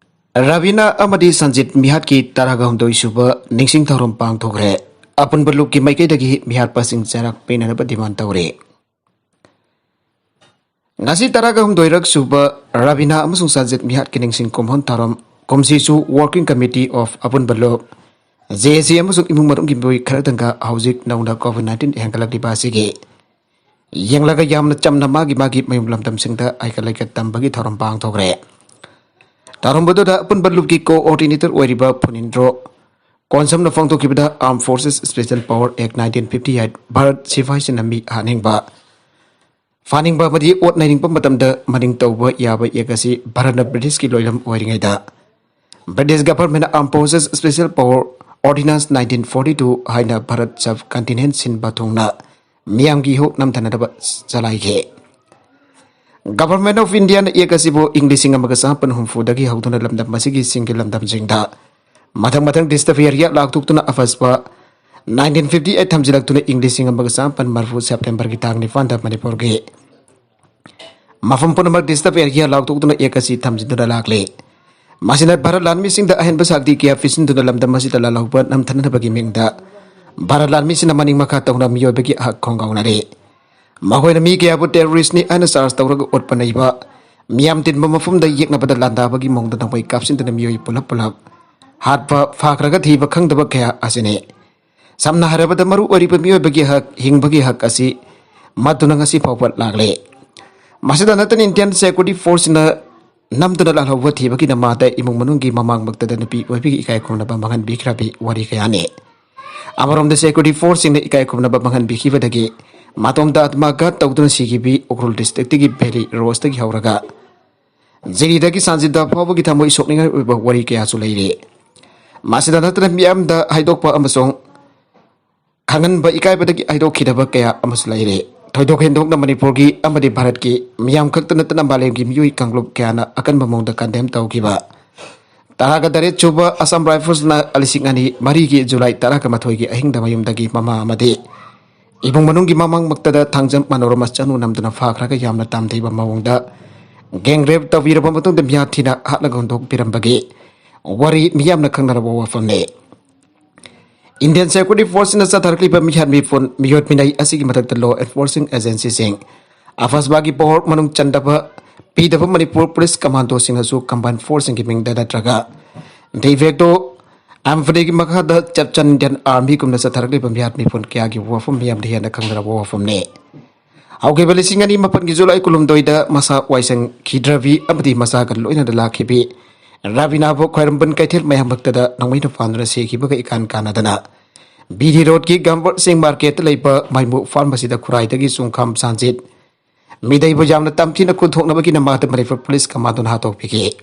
ꯔꯕꯤꯅꯥ ꯑꯃꯗꯤ ꯁꯟꯖꯤꯠ ꯃꯤꯍꯥꯠꯀꯤ ꯇꯔꯥꯒ ꯍꯨꯝꯗꯣꯏ ꯁꯨꯕ ꯅꯤꯡꯁꯤꯡ ꯊꯧꯔꯝ ꯄꯥꯡꯊꯣꯛꯈ꯭ꯔꯦ꯫ ꯑꯄꯨꯟꯕ ꯂꯨꯞꯀꯤ ꯃꯥꯏꯀꯩꯗꯒꯤ ꯃꯤꯍꯥꯠꯄꯁꯤꯡ ꯆꯩꯔꯥꯛ ꯄꯤꯅꯅꯕ ꯗꯤꯃꯥꯟ ꯇꯧꯔꯤ꯫ ꯉꯁꯤ ꯇꯔꯥꯒ ꯍꯨꯝꯗꯣꯏꯔꯛ ꯁꯨꯕ ꯔꯕꯤꯅꯥ ꯑꯃꯁꯨꯡ ꯁꯟꯖꯤꯠ ꯃꯤꯍꯥꯠꯀꯤ ꯅꯤꯡꯁꯤꯡ ꯀꯨꯝꯍꯣꯟ ꯊꯧꯔꯝ ꯀꯨꯝꯁꯤꯁꯨ Working Committee of ꯑꯄꯨꯟꯕ ꯂꯨꯞ, ꯖꯦ ꯑꯦ ꯁꯤ ꯑꯃꯁꯨꯡ ꯏꯃꯨꯡ ꯃꯅꯨꯡꯒꯤ ꯃꯤꯑꯣꯏ ꯈꯔꯗꯪꯒ ꯍꯧꯖꯤꯛ ꯅꯧꯅ ꯀꯣꯚꯤꯗ ꯅꯥꯏꯟꯇꯤꯟ ꯍꯦꯟꯒꯠꯂꯛꯂꯤꯕ ꯑꯁꯤꯒꯤ ꯌꯦꯡꯂꯒ ꯌꯥꯝꯅ ꯆꯝꯅ ꯃꯥꯒꯤ ꯃꯥꯒꯤ ꯃꯌꯨꯝ ꯂꯝꯗꯝꯁꯤꯡꯗ ꯍꯩꯀꯠ ꯂꯩꯀꯠ ꯇꯝꯕꯒꯤ ꯊꯧꯔꯝ ꯄꯥꯡꯊꯣꯛꯈ꯭ꯔꯦ꯫ ꯊꯧꯔꯝ ꯑꯗꯨꯗ ꯑꯄꯨꯟꯕ ꯂꯨꯞꯀꯤ ꯀꯣꯑꯣꯔꯗꯤꯅꯦꯇꯔ ꯑꯣꯏꯔꯤꯕ ꯐꯨꯅꯤꯟꯗ꯭ꯔꯣ ꯀꯣꯟꯁꯝꯅ ꯐꯣꯡꯗꯣꯛꯈꯤꯕꯗ, Armed Forces Special Power Act nineteen fifty eight Bharat ꯁꯤꯐꯥꯏꯁꯤꯡꯅ ꯃꯤ ꯍꯥꯠꯅꯤꯡꯕ, ꯐꯥꯅꯤꯡꯕ ꯑꯃꯗꯤ ꯑꯣꯠ ꯅꯩꯅꯤꯡꯕ ꯃꯇꯝꯗ ꯃꯅꯤꯡ ꯇꯧꯕ ꯌꯥꯕ ꯑꯦꯛ ꯑꯁꯤ ꯚꯥꯔꯠꯅ ꯕ꯭ꯔꯤꯇꯤꯁꯀꯤ ꯂꯣꯏꯂꯝ ꯑꯣꯏꯔꯤꯉꯩꯗ British ꯒꯚꯔꯟꯃꯦꯟꯠꯅ Armed Forces Special Power Ordinance nineteen forty two ꯍꯥꯏꯅ ꯚꯥꯔꯠ ꯁꯕ ꯀꯟꯇꯤꯅꯦꯟꯠ ꯁꯤꯟꯕ ꯊꯨꯡꯅ ꯃꯤꯌꯥꯝꯒꯤ ꯏꯍꯧ ꯅꯝꯊꯅꯅꯕ ꯆꯂꯥꯏꯈꯤ꯫ Government of Indiaꯅ ꯑꯦꯛ ꯑꯁꯤꯕꯨ ꯏꯪ ꯂꯤꯁꯤꯡ ꯑꯃꯒ ꯆꯃꯥꯄꯟ ꯍꯨꯝꯐꯨꯗꯒꯤ ꯍꯧꯗꯨꯅ ꯂꯝꯗꯝ ꯑꯁꯤꯒꯤ ꯆꯤꯡꯒꯤ ꯂꯝꯗꯝꯁꯤꯡꯗ ꯃꯊꯪ ꯃꯊꯪ reserved area ꯂꯥꯎꯊꯣꯛꯇꯨꯅ ꯑꯐꯕ nineteen fifty eight ꯊꯝꯖꯤꯜꯂꯛꯇꯨꯅ ꯏꯪ ꯂꯤꯁꯤꯡ ꯑꯃꯒ ꯆꯃꯥꯄꯟ ꯃꯔꯤꯐꯨ Septemberꯒꯤ ꯇꯥꯡ ꯅꯤꯄꯥꯟꯗ ꯃꯅꯤꯄꯨꯔꯒꯤ ꯃꯐꯝ ꯄꯨꯝꯅꯃꯛ reserved area ꯂꯥꯎꯊꯣꯛꯇꯨꯅ ꯑꯦꯛ ꯑꯁꯤ ꯊꯝꯖꯤꯟꯗꯨꯅ ꯂꯥꯛꯂꯤ꯫ ꯃꯁꯤꯅ ꯚꯥꯔꯠ ꯂꯥꯟꯃꯤꯁꯤꯡꯗ ꯑꯍꯦꯟꯕ ꯁꯛꯇꯤ ꯀꯌꯥ ꯄꯤꯁꯤꯟꯗꯨꯅ ꯂꯝꯗꯝ ꯑꯁꯤꯗ ꯂꯥꯜꯍꯧꯕ ꯅꯝꯊꯅꯅꯕꯒꯤ ꯃꯤꯡꯗ ꯚꯥꯔꯠ ꯂꯥꯟꯃꯤꯁꯤꯡꯅ ꯃꯅꯤꯡ ꯃꯈꯥ ꯇꯧꯅ ꯃꯤꯑꯣꯏꯕꯒꯤ ꯍꯛ ꯈꯣꯡꯒꯥꯎꯅꯔꯤ꯫ ꯃꯈꯣꯏꯅ ꯃꯤ ꯀꯌꯥꯕꯨ terroristꯅꯤ ꯍꯥꯏꯅ charge ꯇꯧꯔꯒ ꯑꯣꯠꯄ ꯅꯩꯕ, ꯃꯤꯌꯥꯝ ꯇꯤꯟꯕ ꯃꯐꯝꯗ ꯌꯦꯛꯅꯕꯗ ꯂꯥꯟꯗꯥꯕꯒꯤ ꯃꯑꯣꯡꯗ ꯅꯣꯡꯃꯩ ꯀꯥꯞꯁꯤꯟꯗꯨꯅ ꯃꯤꯑꯣꯏ ꯄꯨꯂꯞ ꯄꯨꯂꯞ ꯍꯥꯠꯄ, ꯐꯥꯈ꯭ꯔꯒ ꯊꯤꯕ ꯈꯪꯗꯕ ꯀꯌꯥ ꯑꯁꯤꯅꯤ꯫ ꯁꯝꯅ ꯍꯥꯏꯔꯕꯗ, ꯃꯔꯨ ꯑꯣꯏꯔꯤꯕ ꯃꯤꯑꯣꯏꯕꯒꯤ ꯍꯛ, ꯍꯤꯡꯕꯒꯤ ꯍꯛ ꯑꯁꯤ ꯃꯠꯇꯨꯅ ꯉꯁꯤ ꯐꯥꯎꯕ ꯂꯥꯛꯂꯤ꯫ ꯃꯁꯤꯗ ꯅꯠꯇꯅ Indian Security Forceꯅ ꯅꯝꯗꯨꯅ ꯂꯥꯜꯍꯧꯕ ꯊꯤꯕꯒꯤ ꯅꯃꯥꯗ ꯏꯃꯨꯡ ꯃꯅꯨꯡꯒꯤ ꯃꯃꯥꯡꯃꯛꯇꯗ ꯅꯨꯄꯤ ꯑꯣꯏꯕꯒꯤ ꯏꯀꯥꯏ ꯈꯨꯝꯅꯕ ꯃꯥꯡꯍꯟꯕꯤꯈ꯭ꯔꯕꯤ ꯋꯥꯔꯤ ꯀꯌꯥꯅꯤ꯫ ꯑꯃꯔꯣꯝꯗ Security Forceꯁꯤꯡꯅ ꯏꯀꯥꯏ ꯈꯨꯝꯅꯕ ꯃꯥꯡꯍꯟꯕꯤꯈꯤꯕꯗꯒꯤ ꯃꯇꯣꯝꯇ ꯑꯥꯇꯃꯥꯘꯥꯠ ꯇꯧꯗꯨꯅ ꯁꯤꯈꯤꯕꯤ ꯎꯈ꯭ꯔꯨꯜ districtꯇꯒꯤ ꯚꯦꯂꯤ ꯔꯣꯁꯇꯒꯤ ꯍꯧꯔꯒ ꯖꯤꯔꯤꯗꯒꯤ ꯁꯥꯟꯖꯤꯗ ꯐꯥꯎꯕꯒꯤ ꯊꯃꯣꯏ ꯁꯣꯛꯅꯤꯡꯉꯥꯏ ꯑꯣꯏꯕ ꯋꯥꯔꯤ ꯀꯌꯥꯁꯨ ꯂꯩꯔꯤ꯫ ꯃꯁꯤꯗ ꯅꯠꯇꯅ ꯃꯤꯌꯥꯝꯗ ꯍꯥꯏꯗꯣꯛꯄ ꯑꯃꯁꯨꯡ ꯈꯪꯍꯟꯕ ꯏꯀꯥꯏꯕꯗꯒꯤ ꯍꯥꯏꯗꯣꯛꯈꯤꯗꯕ ꯀꯌꯥ ꯑꯃꯁꯨ ꯂꯩꯔꯦ꯫ ꯊꯣꯏꯗꯣꯛ ꯍꯦꯟꯗꯣꯛꯅ ꯃꯅꯤꯄꯨꯔꯒꯤ ꯑꯃꯗꯤ ꯚꯥꯔꯠꯀꯤ ꯃꯤꯌꯥꯝ ꯈꯛꯇ ꯅꯠꯇꯅ ꯃꯥꯂꯦꯝꯒꯤ ꯃꯤꯑꯣꯏ ꯀꯥꯡꯂꯨꯞ ꯀꯌꯥꯅ ꯑꯀꯟꯕ ꯃꯑꯣꯡꯗ ꯀꯟꯗꯦꯝ ꯇꯧꯈꯤꯕ ꯇꯔꯥꯒ ꯇꯔꯦꯠ ꯁꯨꯕ ꯑꯁꯥꯝ ꯔꯥꯏꯐꯜꯁꯅ ꯂꯤꯁꯤꯡ ꯑꯅꯤ ꯃꯔꯤꯒꯤ ꯖꯨꯂꯥꯏ ꯇꯔꯥꯒ ꯃꯥꯊꯣꯏꯒꯤ ꯑꯍꯤꯡꯗ ꯃꯌꯨꯝꯗꯒꯤ ꯃꯃꯥ ꯑꯃꯗꯤ ꯏꯃꯨꯡ ꯃꯅꯨꯡꯒꯤ ꯃꯃꯥꯡꯃꯛꯇꯗ ꯊꯥꯡꯖꯝ ꯃꯅꯣꯔꯃ ꯆꯅꯨ ꯅꯝꯗꯨꯅ ꯐꯥꯈ꯭ꯔꯒ ꯌꯥꯝꯅ ꯇꯝꯊꯤꯕ ꯃꯑꯣꯡꯗ ꯒꯦꯡ ꯔꯦꯞ ꯇꯧꯕꯤꯔꯕ ꯃꯇꯨꯡꯗ ꯃꯤꯍꯥꯠ ꯊꯤꯅ ꯍꯥꯠꯂꯒ ꯍꯨꯟꯗꯣꯛꯄꯤꯔꯝꯕꯒꯤ ꯋꯥꯔꯤ ꯃꯤꯌꯥꯝꯅ ꯈꯪꯅꯔꯕ ꯋꯥꯐꯝꯅꯤ꯫ ꯏꯟꯗꯤꯌꯟ ꯁꯦꯀ꯭ꯌꯨꯔꯤꯇꯤ ꯐꯣꯔꯁꯁꯤꯅ ꯆꯠꯊꯔꯛꯂꯤꯕ ꯃꯤꯍꯥꯠ ꯃꯤꯄꯨꯟ, ꯃꯤꯑꯣꯠ ꯃꯤꯅꯩ ꯑꯁꯤꯒꯤ ꯃꯊꯛꯇ law enforcing agencyꯁꯤꯡ, ꯑꯐꯁꯕꯥꯒꯤ ꯄꯣꯍꯣꯔ ꯃꯅꯨꯡ ꯆꯟꯗꯕ ꯄꯤꯗꯕ ꯃꯅꯤꯄꯨꯔ ꯄꯨꯂꯤꯁ ꯀꯃꯥꯟꯗꯣꯁꯤꯡꯅꯁꯨ combined forceꯁꯤꯡꯒꯤ ꯃꯤꯡꯗ ꯅꯠꯇ꯭ꯔꯒ de facto ꯑꯦꯝꯐꯗꯤꯒꯤ ꯃꯈꯥꯗ ꯆꯞꯆꯟ Indian Armyꯒꯨꯝꯅ ꯆꯠꯊꯔꯛꯂꯤꯕ ꯃꯤꯍꯥꯠ ꯃꯤꯄꯨꯟ ꯀꯌꯥꯒꯤ ꯋꯥꯐꯝ ꯃꯤꯌꯥꯝꯗ ꯍꯦꯟꯅ ꯈꯪꯅꯔꯕ ꯋꯥꯐꯝꯅꯤ꯫ ꯍꯧꯈꯤꯕ ꯂꯤꯁꯤꯡ ꯑꯅꯤ ꯃꯥꯄꯟꯒꯤ ꯖꯨꯂꯥꯏ ꯀꯨꯟꯍꯨꯝꯗꯣꯏꯗ ꯃꯁꯥ ꯋꯥꯏꯁꯪꯈꯤꯗ꯭ꯔꯕꯤ ꯑꯃꯗꯤ ꯃꯆꯥꯒ ꯂꯣꯏꯅꯅ ꯂꯥꯛꯈꯤꯕꯤ ꯔꯥꯕꯤꯅꯥꯕꯨ ꯈ꯭ꯋꯥꯏꯔꯝꯕꯟ ꯀꯩꯊꯦꯜ ꯃꯌꯥꯝꯂꯛꯇꯗ ꯅꯣꯡꯃꯩꯅ ꯐꯥꯟꯗꯨꯅ ꯁꯤꯈꯤꯕꯒ ꯏꯀꯥꯟ ꯀꯥꯟꯅꯗꯅ ꯕꯤ ꯗꯤ ꯔꯣꯗꯀꯤ ꯒꯝꯕꯔ ꯁꯤꯡ ꯃꯥꯔꯀꯦꯠꯇ ꯂꯩꯕ ꯃꯩꯃꯨ ꯐꯥꯔꯃꯥꯁꯤꯗ ꯈꯨꯔꯥꯏꯗꯒꯤ ꯆꯨꯡꯈꯥꯝ ꯁꯥꯟꯖꯤꯠ ꯃꯤꯗꯩꯕꯨ ꯌꯥꯝꯅ ꯇꯝꯊꯤꯅ ꯀꯨꯟꯊꯣꯛꯅꯕꯒꯤ ꯅꯃꯥꯗ ꯃꯅꯤꯄꯨꯔ ꯄꯨꯂꯤꯁ ꯀꯃꯥꯟꯗꯣꯅ ꯍꯥꯠꯇꯣꯛꯄꯤꯈꯤ꯫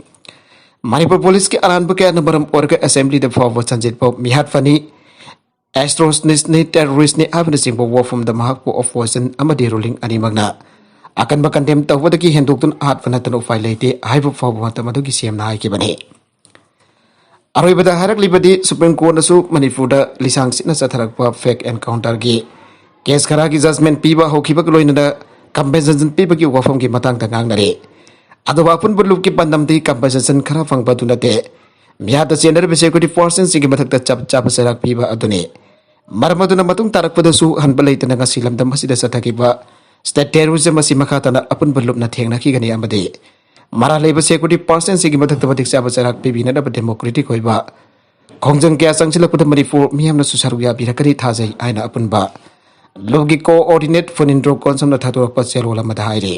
ꯃꯅꯤꯄꯨꯔ ꯄꯨꯂꯤꯁꯀꯤ ꯑꯔꯥꯟꯕ ꯀꯌꯥꯅ ꯃꯔꯝ ꯑꯣꯏꯔꯒ ꯑꯦꯁꯦꯝꯕ꯭ꯂꯤꯗ ꯐꯥꯎꯕ ꯁꯟꯖꯤꯠꯄꯨ ꯃꯤꯍꯥꯠ ꯐꯅꯤ, ꯑꯦꯁꯇ꯭ꯔꯣꯁꯅꯤꯁꯅꯤ, ꯇꯦꯔꯣꯔꯤꯁ꯭ꯠꯅꯤ ꯍꯥꯏꯕꯅꯆꯤꯡꯕ ꯋꯥꯐꯝꯗ ꯃꯍꯥꯛꯄꯨ ꯑꯣꯄꯣꯖꯤꯁꯟ ꯑꯃꯗꯤ ꯔꯨꯂꯤꯡ ꯑꯅꯤꯃꯛꯅ ꯑꯀꯟꯕ ꯀꯟꯗꯦꯝ ꯇꯧꯕꯗꯒꯤ ꯍꯦꯟꯗꯣꯛꯇꯨꯅ ꯍꯥꯠꯄ ꯅꯠꯇꯅ ꯎꯄꯥꯏ ꯂꯩꯇꯦ ꯍꯥꯏꯕ ꯐꯥꯎꯕ ꯃꯇꯝ ꯑꯗꯨꯒꯤ ꯁꯤ ꯑꯦꯝꯅ ꯍꯥꯏꯈꯤꯕꯅꯤ꯫ ꯑꯔꯣꯏꯕꯗ ꯍꯥꯏꯔꯛꯂꯤꯕꯗꯤ ꯁꯨꯄ꯭ꯔꯤꯝ ꯀꯣꯔꯠꯅꯁꯨ ꯃꯅꯤꯄꯨꯔꯗ ꯂꯤꯁꯥꯡ ꯁꯤꯠꯅ ꯆꯠꯊꯔꯛꯄ ꯐꯦꯛ ꯑꯦꯟꯀꯥꯎꯟꯇꯔꯒꯤ ꯀꯦꯁ ꯈꯔꯒꯤ ꯖꯖꯃꯦꯟ ꯄꯤꯕ ꯍꯧꯈꯤꯕꯒ ꯂꯣꯏꯅꯅ ꯀꯝꯄꯦꯟꯁꯦꯁꯟ ꯄꯤꯕꯒꯤ ꯋꯥꯐꯝꯒꯤ ꯃꯇꯥꯡꯗ ꯉꯥꯡꯅꯔꯤ꯫ ꯑꯗꯨꯕꯨ ꯑꯄꯨꯟꯕ ꯂꯨꯞꯀꯤ ꯄꯥꯟꯗꯝꯗꯤ ꯀꯝꯄꯦꯟꯁꯦꯁꯟ ꯈꯔ ꯐꯪꯕ ꯑꯗꯨ ꯅꯠꯇꯦ, ꯃꯤꯍꯥꯠꯇ ꯆꯦꯟꯅꯔꯤꯕ ꯁꯦꯀ꯭ꯌꯨꯔꯤꯇꯤ ꯐꯣꯔꯁꯁꯤꯡꯒꯤ ꯃꯊꯛꯇ ꯆꯞ ꯆꯥꯕ ꯆꯩꯔꯥꯛ ꯄꯤꯕ ꯑꯗꯨꯅꯤ꯫ ꯃꯔꯝ ꯑꯗꯨꯅ ꯃꯇꯨꯡ ꯇꯥꯔꯛꯄꯗꯁꯨ ꯍꯟꯕ ꯂꯩꯇꯅ ꯉꯁꯤ ꯂꯝꯗꯝ ꯑꯁꯤꯗ ꯆꯠꯊꯈꯤꯕ ꯁ꯭ꯇꯦꯠ ꯇꯦꯔꯣꯔꯤꯖꯝ ꯑꯁꯤ ꯃꯈꯥ ꯇꯥꯅ ꯑꯄꯨꯟꯕ ꯂꯨꯞꯅ ꯊꯦꯡꯅꯈꯤꯒꯅꯤ ꯑꯃꯗꯤ ꯃꯔꯥꯜ ꯂꯩꯕ ꯁꯦꯀ꯭ꯌꯨꯔꯤꯇꯤ ꯄꯥꯔꯁꯟꯁꯤꯡꯒꯤ ꯃꯊꯛꯇ ꯃꯇꯤꯛ ꯆꯥꯕ ꯆꯩꯔꯥꯛ ꯄꯤꯕꯤꯅꯅꯕ ꯗꯦꯃꯣꯀ꯭ꯔꯦꯇꯤꯛ ꯑꯣꯏꯕ ꯈꯣꯡꯖꯪ ꯀꯌꯥ ꯆꯪꯁꯤꯜꯂꯛꯄꯗ ꯃꯅꯤꯄꯨꯔ ꯃꯤꯌꯥꯝꯅꯁꯨ ꯁꯔꯨꯛ ꯌꯥꯕꯤꯔꯛꯀꯅꯤ ꯊꯥꯖꯩ ꯍꯥꯏꯅ ꯑꯄꯨꯟꯕ ꯂꯨꯞꯀꯤ ꯀꯣꯑꯣꯔꯗꯤꯅꯦꯠ ꯐꯨꯅꯤꯟꯗ꯭ꯔꯣ ꯀꯣꯟꯁꯝꯅ ꯊꯥꯗꯣꯔꯛꯄ ꯆꯦꯔꯣꯜ ꯑꯃꯗ ꯍꯥꯏꯔꯤ꯫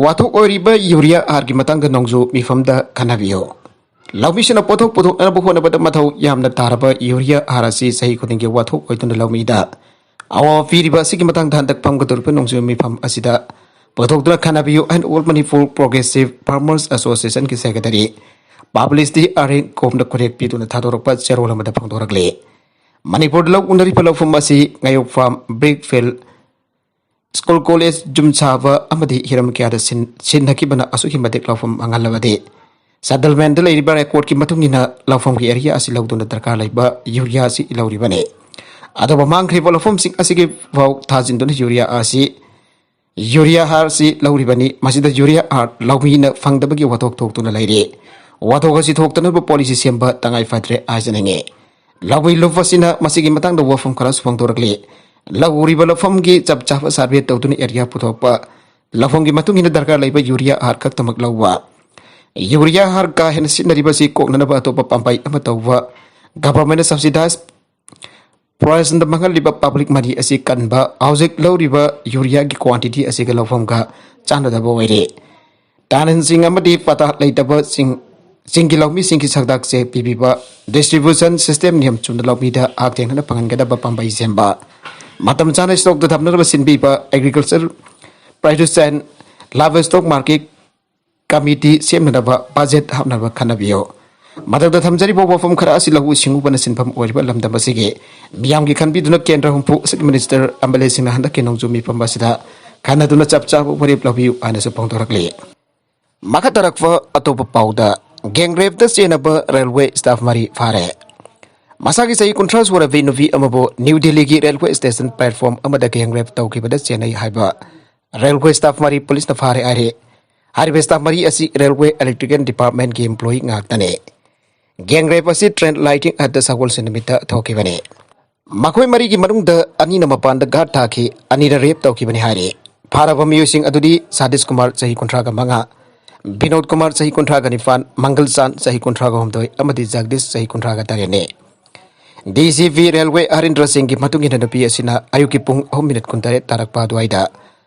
ꯋꯥꯊꯣꯛ ꯑꯣꯏꯔꯤꯕ ꯌꯨꯔꯤꯌꯥ ꯍꯥꯔꯒꯤ ꯃꯇꯥꯡꯗ ꯅꯣꯡꯖꯨ ꯃꯤꯐꯝꯗ ꯈꯟꯅꯕꯤꯌꯨ꯫ ꯂꯧꯃꯤꯁꯤꯡꯅ ꯄꯣꯠꯊꯣꯛ ꯄꯨꯊꯣꯛꯅꯕ ꯍꯣꯠꯅꯕꯗ ꯃꯊꯧ ꯌꯥꯝꯅ ꯇꯥꯔꯕ ꯌꯨꯔꯤꯌꯥ ꯍꯥꯔ ꯑꯁꯤ ꯆꯍꯤ ꯈꯨꯗꯤꯡꯒꯤ ꯋꯥꯊꯣꯛ ꯑꯣꯏꯗꯨꯅ ꯂꯧꯃꯤꯗ ꯑꯋꯥꯕ ꯄꯤꯔꯤꯕ ꯑꯁꯤꯒꯤ ꯃꯇꯥꯡꯗ ꯍꯟꯗꯛ ꯐꯝꯒꯗꯧꯔꯤꯕ ꯅꯣꯡꯖꯨ ꯃꯤꯐꯝ ꯑꯁꯤꯗ ꯄꯨꯊꯣꯛꯇꯨꯅ ꯈꯟꯅꯕꯤꯌꯨ ꯍꯥꯏꯅ All Manipur Progressive Farmers Associationꯒꯤ ꯁꯦꯀ꯭ꯔꯦꯇꯔꯤ ꯄꯕ꯭ꯂꯤꯁꯇꯤ ꯑꯥꯔ ꯑꯦꯟ ꯀꯣꯝꯅ ꯈꯨꯔꯦꯛ ꯄꯤꯗꯨꯅ ꯊꯥꯗꯣꯔꯛꯄ ꯆꯦꯔꯣꯜ ꯑꯃꯗ ꯐꯣꯡꯗꯣꯔꯛꯂꯤ꯫ ꯃꯅꯤꯄꯨꯔꯗ ꯂꯧ ꯎꯅꯔꯤꯕ ꯂꯧꯐꯝ ꯑꯁꯤ ꯉꯥꯌꯣꯛꯐꯝ, ꯕ꯭ꯔꯤꯛ ꯐꯤꯜ, ꯁ꯭ꯀꯨꯜ, ꯀꯣꯂꯦꯖ, ꯌꯨꯝ ꯁꯥꯕ ꯑꯃꯗꯤ ꯍꯤꯔꯝ ꯀꯌꯥꯗ ꯁꯤꯟ-, ꯁꯤꯟꯅꯈꯤꯕꯅ ꯑꯁꯨꯛꯀꯤ ꯃꯇꯤꯛ ꯂꯧꯐꯝ ꯃꯥꯡꯍꯜꯂꯕꯗꯤ, ꯁꯦꯇꯜꯃꯦꯟꯗ ꯂꯩꯔꯤꯕ ꯔꯦꯀꯣꯔꯗꯀꯤ ꯃꯇꯨꯡ ꯏꯟꯅ ꯂꯧꯐꯝꯒꯤ ꯑꯦꯔꯤꯌꯥ ꯑꯁꯤ ꯂꯧꯗꯨꯅ ꯗꯔꯀꯥꯔ ꯂꯩꯕ ꯌꯨꯔꯤꯌꯥ ꯑꯁꯤ ꯂꯧꯔꯤꯕꯅꯤ꯫ ꯑꯗꯨꯕꯨ ꯃꯥꯡꯈ꯭ꯔꯤꯕ ꯂꯧꯐꯝꯁꯤꯡ ꯑꯁꯤꯒꯤ ꯐꯥꯎ ꯊꯥꯖꯤꯟꯗꯨꯅ ꯌꯨꯔꯤꯌꯥ ꯑꯁꯤ ꯌꯨꯔꯤꯌꯥ ꯍꯥꯔꯁꯤ ꯂꯧꯔꯤꯕꯅꯤ꯫ ꯃꯁꯤꯗ ꯌꯨꯔꯤꯌꯥ ꯍꯥꯔ ꯂꯧꯃꯤꯅ ꯐꯪꯗꯕꯒꯤ ꯋꯥꯊꯣꯛ ꯊꯣꯛꯇꯨꯅ ꯂꯩꯔꯤ꯫ ꯋꯥꯊꯣꯛ ꯑꯁꯤ ꯊꯣꯛꯇꯅꯕ ꯄꯣꯂꯤꯁꯤ ꯁꯦꯝꯕ ꯇꯉꯥꯏ ꯐꯗ꯭ꯔꯦ ꯍꯥꯏꯖꯅꯤꯡꯏ꯫ ꯂꯧꯃꯤ ꯂꯨꯞ ꯑꯁꯤꯅ ꯃꯁꯤꯒꯤ ꯃꯇꯥꯡꯗ ꯋꯥꯐꯝ ꯈꯔꯁꯨ ꯐꯣꯡꯗꯣꯔꯛꯂꯤ꯫ ꯂꯧ ꯎꯔꯤꯕ ꯂꯧꯐꯝꯒꯤ ꯆꯞ ꯆꯥꯕ ꯁꯔꯚꯦ ꯇꯧꯗꯨꯅ ꯑꯦꯔꯤꯌꯥ ꯄꯨꯊꯣꯛꯄ, ꯂꯧꯐꯝꯒꯤ ꯃꯇꯨꯡ ꯏꯟꯅ ꯗꯔꯀꯥꯔ ꯂꯩꯕ ꯌꯨꯔꯤꯌꯥ ꯍꯥꯔ ꯈꯛꯇꯃꯛ ꯂꯧꯕ, ꯌꯨꯔꯤꯌꯥ ꯍꯥꯔ ꯀꯥ ꯍꯦꯟꯅ ꯁꯤꯖꯤꯟꯅꯔꯤꯕ ꯑꯁꯤ ꯀꯣꯛꯅꯅꯕ ꯑꯇꯣꯞꯄ ꯄꯥꯝꯕꯩ ꯑꯃ ꯇꯧꯕ, ꯒꯚꯔꯟꯃꯦꯟꯠꯅ ꯁꯕꯁꯤꯗꯥꯏꯖ ꯄ꯭ꯔꯥꯏꯁꯇ ꯃꯥꯡꯍꯜꯂꯤꯕ ꯄꯕ꯭ꯂꯤꯛ ꯃꯅꯤ ꯑꯁꯤ ꯀꯟꯕ, ꯍꯧꯖꯤꯛ ꯂꯧꯔꯤꯕ ꯌꯨꯔꯤꯌꯥꯒꯤ ꯀ꯭ꯋꯥꯟꯇꯤꯇꯤ ꯑꯁꯤꯒ ꯂꯧꯐꯝꯒ ꯆꯥꯟꯅꯗꯕ ꯑꯣꯏꯔꯦ꯫ ꯇꯥꯅꯤꯟꯁꯤꯡ ꯑꯃꯗꯤ ꯄꯇꯥ ꯂꯩꯇꯕꯁꯤꯡ, ꯆꯤꯡꯒꯤ ꯂꯧꯃꯤꯁꯤꯡꯒꯤ ꯁꯛꯇꯥꯛꯁꯦ ꯄꯤꯕꯤꯕ, ꯗꯤꯁꯇ꯭ꯔꯤꯕ꯭ꯌꯨꯁꯟ ꯁꯤꯁꯇꯦꯝ ꯅꯤꯌꯝ ꯆꯨꯝꯅ ꯂꯧꯃꯤꯗ ꯍꯛꯊꯦꯡꯅꯅ ꯐꯪꯍꯟꯒꯗꯕ ꯄꯥꯝꯕꯩ ꯁꯦꯝꯕ, ꯃꯇꯝ ꯆꯥꯅ ꯁ꯭ꯇꯣꯛꯇ ꯊꯝꯅꯅꯕ ꯁꯤꯟꯕꯤꯕ, agriculture produce and livestock market committee ꯁꯦꯝꯅꯅꯕ ꯕꯖꯦꯠ ꯍꯥꯞꯅꯕ ꯈꯟꯅꯕꯤꯌꯨ꯫ ꯃꯊꯛꯇ ꯊꯝꯖꯔꯤꯕ ꯋꯥꯐꯝ ꯈꯔ ꯑꯁꯤ ꯂꯧꯎ ꯁꯤꯡꯎꯕꯅ ꯁꯤꯟꯐꯝ ꯑꯣꯏꯔꯤꯕ ꯂꯝꯗꯝ ꯑꯁꯤꯒꯤ ꯃꯤꯌꯥꯝꯒꯤ ꯈꯟꯕꯤꯗꯨꯅ ꯀꯦꯟꯗ꯭ꯔ ꯍꯨꯝꯐꯨ ꯑꯁꯤꯒꯤ ꯃꯤꯅꯤꯁꯇꯔ ꯑꯦꯝ ꯑꯦꯜ ꯑꯦꯁꯤꯡꯅ ꯍꯟꯗꯛꯀꯤ ꯅꯣꯡꯖꯨ ꯃꯤꯐꯝ ꯑꯁꯤꯗ ꯈꯟꯅꯗꯨꯅ ꯆꯞ ꯆꯥꯕ ꯋꯥꯔꯦꯞ ꯂꯧꯕꯤꯌꯨ ꯍꯥꯏꯅꯁꯨ ꯐꯣꯡꯗꯣꯔꯛꯂꯤ꯫ ꯃꯈꯥ ꯇꯥꯔꯛꯄ ꯑꯇꯣꯞꯄ ꯄꯥꯎꯗ, ꯒꯦꯡꯔꯦꯞꯇ ꯆꯦꯟꯅꯕ ꯔꯦꯜꯋꯦ ꯁ꯭ꯇꯥꯐ ꯃꯔꯤ ꯐꯥꯔꯦ꯫ ꯃꯁꯥꯒꯤ ꯆꯍꯤ ꯀꯨꯟꯊ꯭ꯔꯥ ꯁꯨꯔꯕꯤ ꯅꯨꯄꯤ ꯑꯃꯕꯨ ꯅ꯭ꯌꯨ ꯗꯦꯜꯂꯤꯒꯤ ꯔꯦꯜꯋꯦ ꯁ꯭ꯇꯦꯁꯟ ꯄ꯭ꯂꯦꯠꯐꯣꯝ ꯑꯃꯗ ꯒꯦꯡꯔꯦꯞ ꯇꯧꯈꯤꯕꯗ ꯆꯦꯟꯅꯩ ꯍꯥꯏꯕ ꯔꯦꯜꯋꯦ ꯁ꯭ꯇꯥꯐ ꯃꯔꯤ ꯄꯨꯂꯤꯁꯅ ꯐꯥꯔꯦ ꯍꯥꯏꯔꯤ꯫ ꯍꯥꯏꯔꯤꯕ ꯁ꯭ꯇꯥꯐ ꯃꯔꯤ ꯑꯁꯤ ꯔꯦꯜꯋꯦ ꯏꯂꯦꯛꯇ꯭ꯔꯤꯀꯦꯜ ꯗꯤꯄꯥꯔꯠꯃꯦꯟꯠꯀꯤ ꯏꯝꯄ꯭ꯂꯣꯌꯤ ꯉꯥꯛꯇꯅꯤ꯫ ꯒꯦꯡꯔꯦꯞ ꯑꯁꯤ ꯇ꯭ꯔꯦꯟ ꯂꯥꯏꯇꯤꯡ ꯍꯠꯇ ꯁꯒꯣꯜꯁꯦꯟ ꯅꯨꯃꯤꯠꯇ ꯊꯣꯛꯈꯤꯕꯅꯤ꯫ ꯃꯈꯣꯏ ꯃꯔꯤꯒꯤ ꯃꯅꯨꯡꯗ ꯑꯅꯤꯅ ꯃꯄꯥꯟꯗ ꯒꯥꯔꯗ ꯊꯥꯈꯤ, ꯑꯅꯤꯅ ꯔꯦꯞ ꯇꯧꯈꯤꯕꯅꯤ ꯍꯥꯏꯔꯤ꯫ ꯐꯥꯔꯕ ꯃꯤꯑꯣꯏꯁꯤꯡ ꯑꯗꯨꯗꯤ ꯁꯥꯗꯤꯁ ꯀꯨꯃꯥꯔ, ꯆꯍꯤ ꯀꯨꯟꯊ꯭ꯔꯥꯒ ꯃꯉꯥ, ꯕꯤꯅꯣꯗ ꯀꯨꯃꯥꯔ, ꯆꯍꯤ ꯀꯨꯟꯊ꯭ꯔꯥꯒ ꯅꯤꯄꯥꯟ, ꯃꯪꯒꯜ ꯆꯥꯟ, ꯆꯍꯤ ꯀꯨꯟꯊ꯭ꯔꯥꯒ ꯍꯨꯝꯗꯣꯏ, ꯑꯃꯗꯤ ꯖꯒꯗꯤꯁ, ꯆꯍꯤ ꯀꯨꯟꯊ꯭ꯔꯥꯒ ꯇꯔꯦꯠꯅꯤ꯫ ꯗꯤ ꯁꯤ ꯄꯤ ꯔꯦꯜꯋꯦ ꯍꯔꯤꯟꯗ꯭ꯔ ꯁꯤꯡꯒꯤ ꯃꯇꯨꯡ ꯏꯟꯅ ꯅꯨꯄꯤ ꯑꯁꯤꯅ ꯑꯌꯨꯛꯀꯤ ꯄꯨꯡ ꯑꯍꯨꯝ ꯃꯤꯅꯤꯠ ꯀꯨꯟꯇꯔꯦꯠ ꯇꯥꯔꯛꯄ ꯑꯗꯨꯋꯥꯏꯗ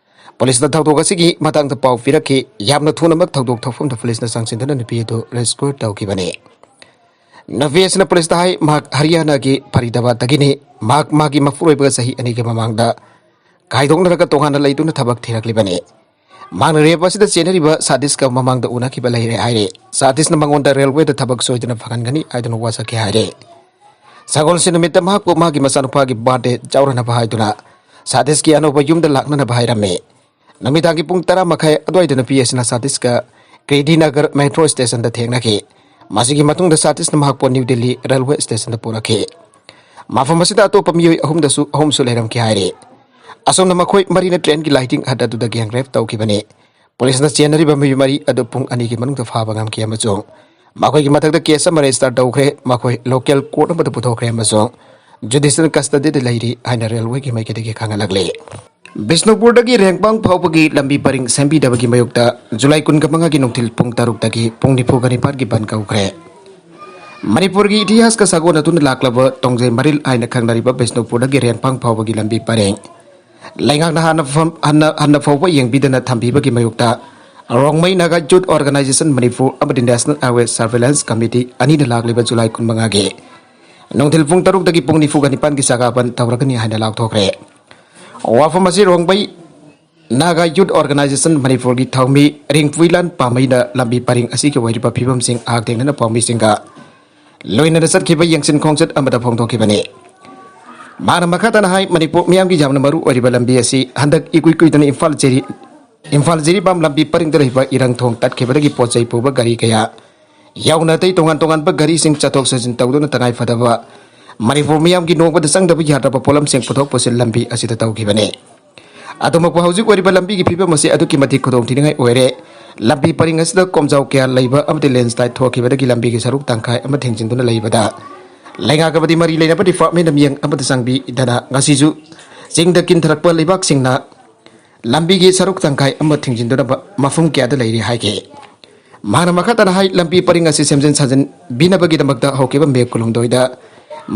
ꯄꯨꯂꯤꯁꯇ ꯊꯧꯗꯣꯛ ꯑꯁꯤꯒꯤ ꯃꯇꯥꯡꯗ ꯄꯥꯎ ꯄꯤꯔꯛꯈꯤ꯫ ꯌꯥꯝꯅ ꯊꯨꯅꯃꯛ ꯊꯧꯗꯣꯛ ꯊꯣꯛꯐꯝꯗ ꯄꯨꯂꯤꯁꯅ ꯆꯪꯁꯤꯟꯗꯨꯅ ꯅꯨꯄꯤ ꯑꯗꯨ ꯔꯦꯁꯀ꯭ꯌꯨ ꯇꯧꯈꯤꯕꯅꯤ꯫ ꯅꯨꯄꯤ ꯑꯁꯤꯅ ꯄꯨꯂꯤꯁꯇ ꯍꯥꯏ, ꯃꯍꯥꯛ ꯍꯔꯤꯌꯥꯅꯥꯒꯤ ꯐꯔꯤꯗꯥꯕꯥꯗꯇꯒꯤꯅꯤ꯫ ꯃꯍꯥꯛ ꯃꯥꯒꯤ ꯃꯄꯨꯔꯣꯏꯕꯒ ꯆꯍꯤ ꯑꯅꯤꯒꯤ ꯃꯃꯥꯡꯗ ꯈꯥꯏꯗꯣꯛꯅꯔꯒ ꯇꯣꯉꯥꯟꯅ ꯂꯩꯗꯨꯅ ꯊꯕꯛ ꯊꯤꯔꯛꯂꯤꯕꯅꯤ꯫ ꯃꯍꯥꯛꯅ ꯔꯦꯞ ꯑꯁꯤꯗ ꯆꯦꯟꯅꯔꯤꯕ ꯁꯥꯗꯤꯁꯀ ꯃꯃꯥꯡꯗ ꯎꯅꯈꯤꯕ ꯂꯩꯔꯦ ꯍꯥꯏꯔꯦ꯫ ꯁꯥꯗꯤꯁꯅ ꯃꯉꯣꯟꯗ ꯔꯦꯜꯋꯦꯗ ꯊꯕꯛ ꯁꯣꯏꯗꯅ ꯐꯪꯍꯟꯒꯅꯤ ꯍꯥꯏꯗꯨꯅ ꯋꯥꯁꯛꯈꯤ ꯍꯥꯏꯔꯦ꯫ ꯁꯒꯣꯜꯁꯦꯟ ꯅꯨꯃꯤꯠꯇ ꯃꯍꯥꯛꯄꯨ ꯃꯍꯥꯛꯀꯤ ꯃꯆꯥꯅꯨꯄꯥꯒꯤ ꯕꯥꯔꯗꯦ ꯆꯥꯎꯔꯅꯕ ꯍꯥꯏꯗꯨꯅ ꯁꯥꯇꯤꯁꯀꯤ ꯑꯅꯧꯕ ꯌꯨꯝꯗ ꯂꯥꯛꯅꯅꯕ ꯍꯥꯏꯔꯝꯃꯤ꯫ ꯅꯨꯃꯤꯗꯥꯡꯒꯤ ꯄꯨꯡ ꯇꯔꯥ ꯃꯈꯥꯏ ꯑꯗꯨꯋꯥꯏꯗ ꯅꯨꯄꯤ ꯑꯁꯤꯅ ꯁꯥꯇꯤꯁꯀ ꯀ꯭ꯔꯤꯗꯤ ꯅꯒꯔ ꯃꯦꯇ꯭ꯔꯣ ꯁ꯭ꯇꯦꯁꯟꯗ ꯊꯦꯡꯅꯈꯤ꯫ ꯃꯁꯤꯒꯤ ꯃꯇꯨꯡꯗ ꯁꯥꯇꯤꯁꯅ ꯃꯍꯥꯛꯄꯨ ꯅ꯭ꯌꯨ ꯗꯤꯜꯂꯤ ꯔꯦꯜꯋꯦ ꯁ꯭ꯇꯦꯁꯟꯗ ꯄꯨꯔꯛꯈꯤ꯫ ꯃꯐꯝ ꯑꯁꯤꯗ ꯑꯇꯣꯞꯄ ꯃꯤꯑꯣꯏ ꯑꯍꯨꯝꯗꯁꯨ, ꯑꯍꯨꯝꯁꯨ ꯂꯩꯔꯝꯈꯤ ꯍꯥꯏꯔꯤ꯫ ꯑꯁꯣꯝꯅ ꯃꯈꯣꯏ ꯃꯔꯤꯅ ꯇ꯭ꯔꯦꯟꯒꯤ ꯂꯥꯏꯇꯤꯡ ꯍꯠ ꯑꯗꯨꯗ ꯒꯦꯡ ꯔꯦꯞ ꯇꯧꯈꯤꯕꯅꯤ꯫ ꯄꯨꯂꯤꯁꯅ ꯆꯦꯟꯅꯔꯤꯕ ꯃꯤꯑꯣꯏ ꯃꯔꯤ ꯑꯗꯨ ꯄꯨꯡ ꯑꯅꯤꯒꯤ ꯃꯅꯨꯡꯗ ꯐꯥꯕ ꯉꯝꯈꯤ ꯑꯃꯁꯨꯡ ꯃꯈꯣꯏꯒꯤ ꯃꯊꯛꯇ ꯀꯦꯁ ꯑꯃ ꯔꯦꯖꯤꯁꯇꯔ ꯇꯧꯈ꯭ꯔꯦ꯫ ꯃꯈꯣꯏ ꯂꯣꯀꯦꯜ ꯀꯣꯔꯠ ꯑꯃꯗ ꯄꯨꯊꯣꯛꯈ꯭ꯔꯦ ꯑꯃꯁꯨꯡ ꯖꯨꯗꯤꯁꯤꯌꯦꯜ ꯀꯁꯇꯗꯤꯗ ꯂꯩꯔꯤ ꯍꯥꯏꯅ ꯔꯦꯜꯋꯦꯒꯤ ꯃꯥꯏꯀꯩꯗꯒꯤ ꯈꯪꯍꯜꯂꯛꯂꯤ꯫ ꯕꯤꯁꯅꯨꯄꯨꯔꯗꯒꯤ ꯔꯦꯡꯕꯥꯡ ꯐꯥꯎꯕꯒꯤ ꯂꯝꯕꯤ ꯄꯔꯤꯡ ꯁꯦꯝꯕꯤꯗꯕꯒꯤ ꯃꯥꯌꯣꯛꯇ ꯖꯨꯂꯥꯏ ꯀꯨꯟꯃꯉꯥꯒꯤ ꯅꯨꯡꯊꯤꯜ ꯄꯨꯡ ꯇꯔꯨꯛꯇꯒꯤ ꯄꯨꯡ ꯅꯤꯐꯨꯒ ꯅꯤꯄꯥꯟꯒꯤ ꯕꯟ ꯀꯧꯈ꯭ꯔꯦ꯫ ꯃꯅꯤꯄꯨꯔꯒꯤ ꯏꯇꯤꯍꯥꯁꯀ ꯁꯥꯒꯣꯟꯅꯗꯨꯅ ꯂꯥꯛꯂꯕ ꯇꯣꯡꯖꯩ ꯃꯔꯤꯜ ꯍꯥꯏꯅ ꯈꯪꯅꯔꯤꯕ ꯕꯤꯁꯅꯨꯄꯨꯔꯗꯒꯤ ꯔꯦꯡꯕꯥꯡ ꯐꯥꯎꯕꯒꯤ ꯂꯝꯕꯤ ꯄꯔꯤꯡ ꯂꯩꯉꯥꯛꯅ ꯍꯥꯟꯅ ꯐꯝ-, ꯍꯟꯅ, ꯍꯟꯅ ꯐꯥꯎꯕ ꯌꯦꯡꯕꯤꯗꯅ ꯊꯝꯕꯤꯕꯒꯤ ꯃꯥꯌꯣꯛꯇ ꯔꯣꯡꯃꯩ ꯅꯥꯒꯥ ꯌꯨꯠ ꯑꯣꯔꯒꯅꯥꯏꯖꯦꯁꯟ ꯃꯅꯤꯄꯨꯔ ꯑꯃꯗꯤ ꯅꯦꯁꯅꯦꯜ ꯍꯥꯏꯋꯦ ꯁꯔꯚꯦꯂꯦꯟꯁ ꯀꯃꯤꯇꯤ ꯑꯅꯤꯅ ꯂꯥꯛꯂꯤꯕ ꯖꯨꯂꯥꯏ ꯀꯨꯟꯃꯉꯥꯒꯤ ꯅꯨꯡꯊꯤꯜ ꯄꯨꯡ ꯇꯔꯨꯛꯇꯒꯤ ꯄꯨꯡ ꯅꯤꯐꯨꯒ ꯅꯤꯄꯥꯟꯒꯤ ꯆꯥꯒꯥ ꯕꯟ ꯇꯧꯔꯒꯅꯤ ꯍꯥꯏꯅ ꯂꯥꯎꯊꯣꯛꯈ꯭ꯔꯦ꯫ ꯋꯥꯐꯝ ꯑꯁꯤ ꯔꯣꯡꯃꯩ ꯅꯥꯒꯥ ꯌꯨꯠ ꯑꯣꯔꯒꯅꯥꯏꯖꯦꯁꯟ ꯃꯅꯤꯄꯨꯔꯒꯤ ꯊꯧꯃꯤ ꯔꯤꯡꯄꯨꯏꯂꯥꯟ ꯄꯥꯃꯩꯅ ꯂꯝꯕꯤ ꯄꯔꯤꯡ ꯑꯁꯤꯒꯤ ꯑꯣꯏꯔꯤꯕ ꯐꯤꯕꯝꯁꯤꯡ ꯍꯥꯛꯊꯦꯡꯅꯅ ꯄꯥꯎꯃꯤꯁꯤꯡꯒ ꯂꯣꯏꯅꯅ ꯆꯠꯈꯤꯕ ꯌꯦꯡꯁꯤꯟ ꯈꯣꯡꯆꯠ ꯑꯃꯗ ꯐꯣꯡꯗꯣꯛꯈꯤꯕꯅꯤ꯫ ꯃꯍꯥꯛꯅ ꯃꯈꯥ ꯇꯥꯅ ꯍꯥꯏ, ꯃꯅꯤꯄꯨꯔ ꯃꯤꯌꯥꯝꯒꯤ ꯌꯥꯝꯅ ꯃꯔꯨ ꯑꯣꯏꯔꯤꯕ ꯂꯝꯕꯤ ꯑꯁꯤ ꯍꯟꯗꯛ ꯏꯀꯨꯏ ꯀꯨꯏꯗꯅ ꯏꯝꯐꯥꯜ ꯖꯤꯔꯤ-, ꯏꯝꯐꯥꯜ ꯖꯤꯔꯤꯕꯥꯝ ꯂꯝꯕꯤ ꯄꯔꯤꯡꯗ ꯂꯩꯕ ꯏꯔꯪ ꯊꯣꯡ ꯇꯠꯈꯤꯕꯗꯒꯤ ꯄꯣꯠ ꯆꯩ ꯄꯨꯕ ꯒꯥꯔꯤ ꯀꯌꯥ ꯌꯥꯎꯅ ꯑꯇꯩ ꯇꯣꯉꯥꯟ ꯇꯣꯉꯥꯟꯕ ꯒꯥꯔꯤꯁꯤꯡ ꯆꯠꯊꯣꯛ ꯆꯠꯁꯤꯟ ꯇꯧꯗꯨꯅ ꯇꯉꯥꯏ ꯐꯗꯕ ꯃꯅꯤꯄꯨꯔ ꯃꯤꯌꯥꯝꯒꯤ ꯅꯣꯡꯃꯗ ꯆꯪꯗꯕ ꯌꯥꯗ꯭ꯔꯕ ꯄꯣꯠꯂꯝꯁꯤꯡ ꯄꯨꯊꯣꯛ ꯄꯨꯁꯤꯟ ꯂꯝꯕꯤ ꯑꯁꯤꯗ ꯇꯧꯈꯤꯕꯅꯤ꯫ ꯑꯗꯨꯃꯛꯄꯨ ꯍꯧꯖꯤꯛ ꯑꯣꯏꯔꯤꯕ ꯂꯝꯕꯤꯒꯤ ꯐꯤꯕꯝ ꯑꯁꯤ ꯑꯗꯨꯛꯀꯤ ꯃꯇꯤꯛ ꯈꯨꯗꯣꯡꯊꯤꯅꯤꯡꯉꯥꯏ ꯑꯣꯏꯔꯦ꯫ ꯂꯝꯕꯤ ꯄꯔꯤꯡ ꯑꯁꯤꯗ ꯀꯣꯝꯖꯥꯎ ꯀꯌꯥ ꯂꯩꯕ ꯑꯃꯗꯤ ꯂꯦꯟꯁꯂꯥꯏꯠ ꯊꯣꯛꯈꯤꯕꯗꯒꯤ ꯂꯝꯕꯤꯒꯤ ꯁꯔꯨꯛ ꯇꯪꯈꯥꯏ ꯑꯃ ꯊꯤꯡꯖꯤꯟꯗꯨꯅ ꯂꯩꯕꯗ ꯂꯩꯉꯥꯛ ꯑꯃꯗꯤ ꯃꯔꯤ ꯂꯩꯅꯕ ꯗꯤꯄꯥꯔꯠꯃꯦꯟꯅ ꯃꯤꯠꯌꯦꯡ ꯑꯃꯠꯇ ꯆꯪꯕꯤꯗꯅ ꯉꯁꯤꯁꯨ ꯆꯤꯡꯗ ꯀꯤꯟꯊꯔꯛꯄ ꯂꯩꯕꯥꯛꯁꯤꯡꯅ ꯂꯝꯕꯤꯒꯤ ꯁꯔꯨꯛ ꯇꯪꯈꯥꯏ ꯑꯃ ꯊꯤꯡꯖꯤꯟꯗꯨꯅ ꯃꯐꯝ ꯀꯌꯥꯗ ꯂꯩꯔꯤ ꯍꯥꯏꯈꯤ꯫ ꯃꯍꯥꯛꯅ ꯃꯈꯥ ꯇꯥꯅ ꯍꯥꯏ, ꯂꯝꯕꯤ ꯄꯔꯤꯡ ꯑꯁꯤ ꯁꯦꯝꯖꯤꯟ ꯁꯥꯖꯤꯟꯕꯤꯅꯕꯒꯤꯗꯃꯛꯇ ꯍꯧꯈꯤꯕ ꯃꯦ ꯀꯨꯟꯍꯨꯝꯗꯣꯏꯗ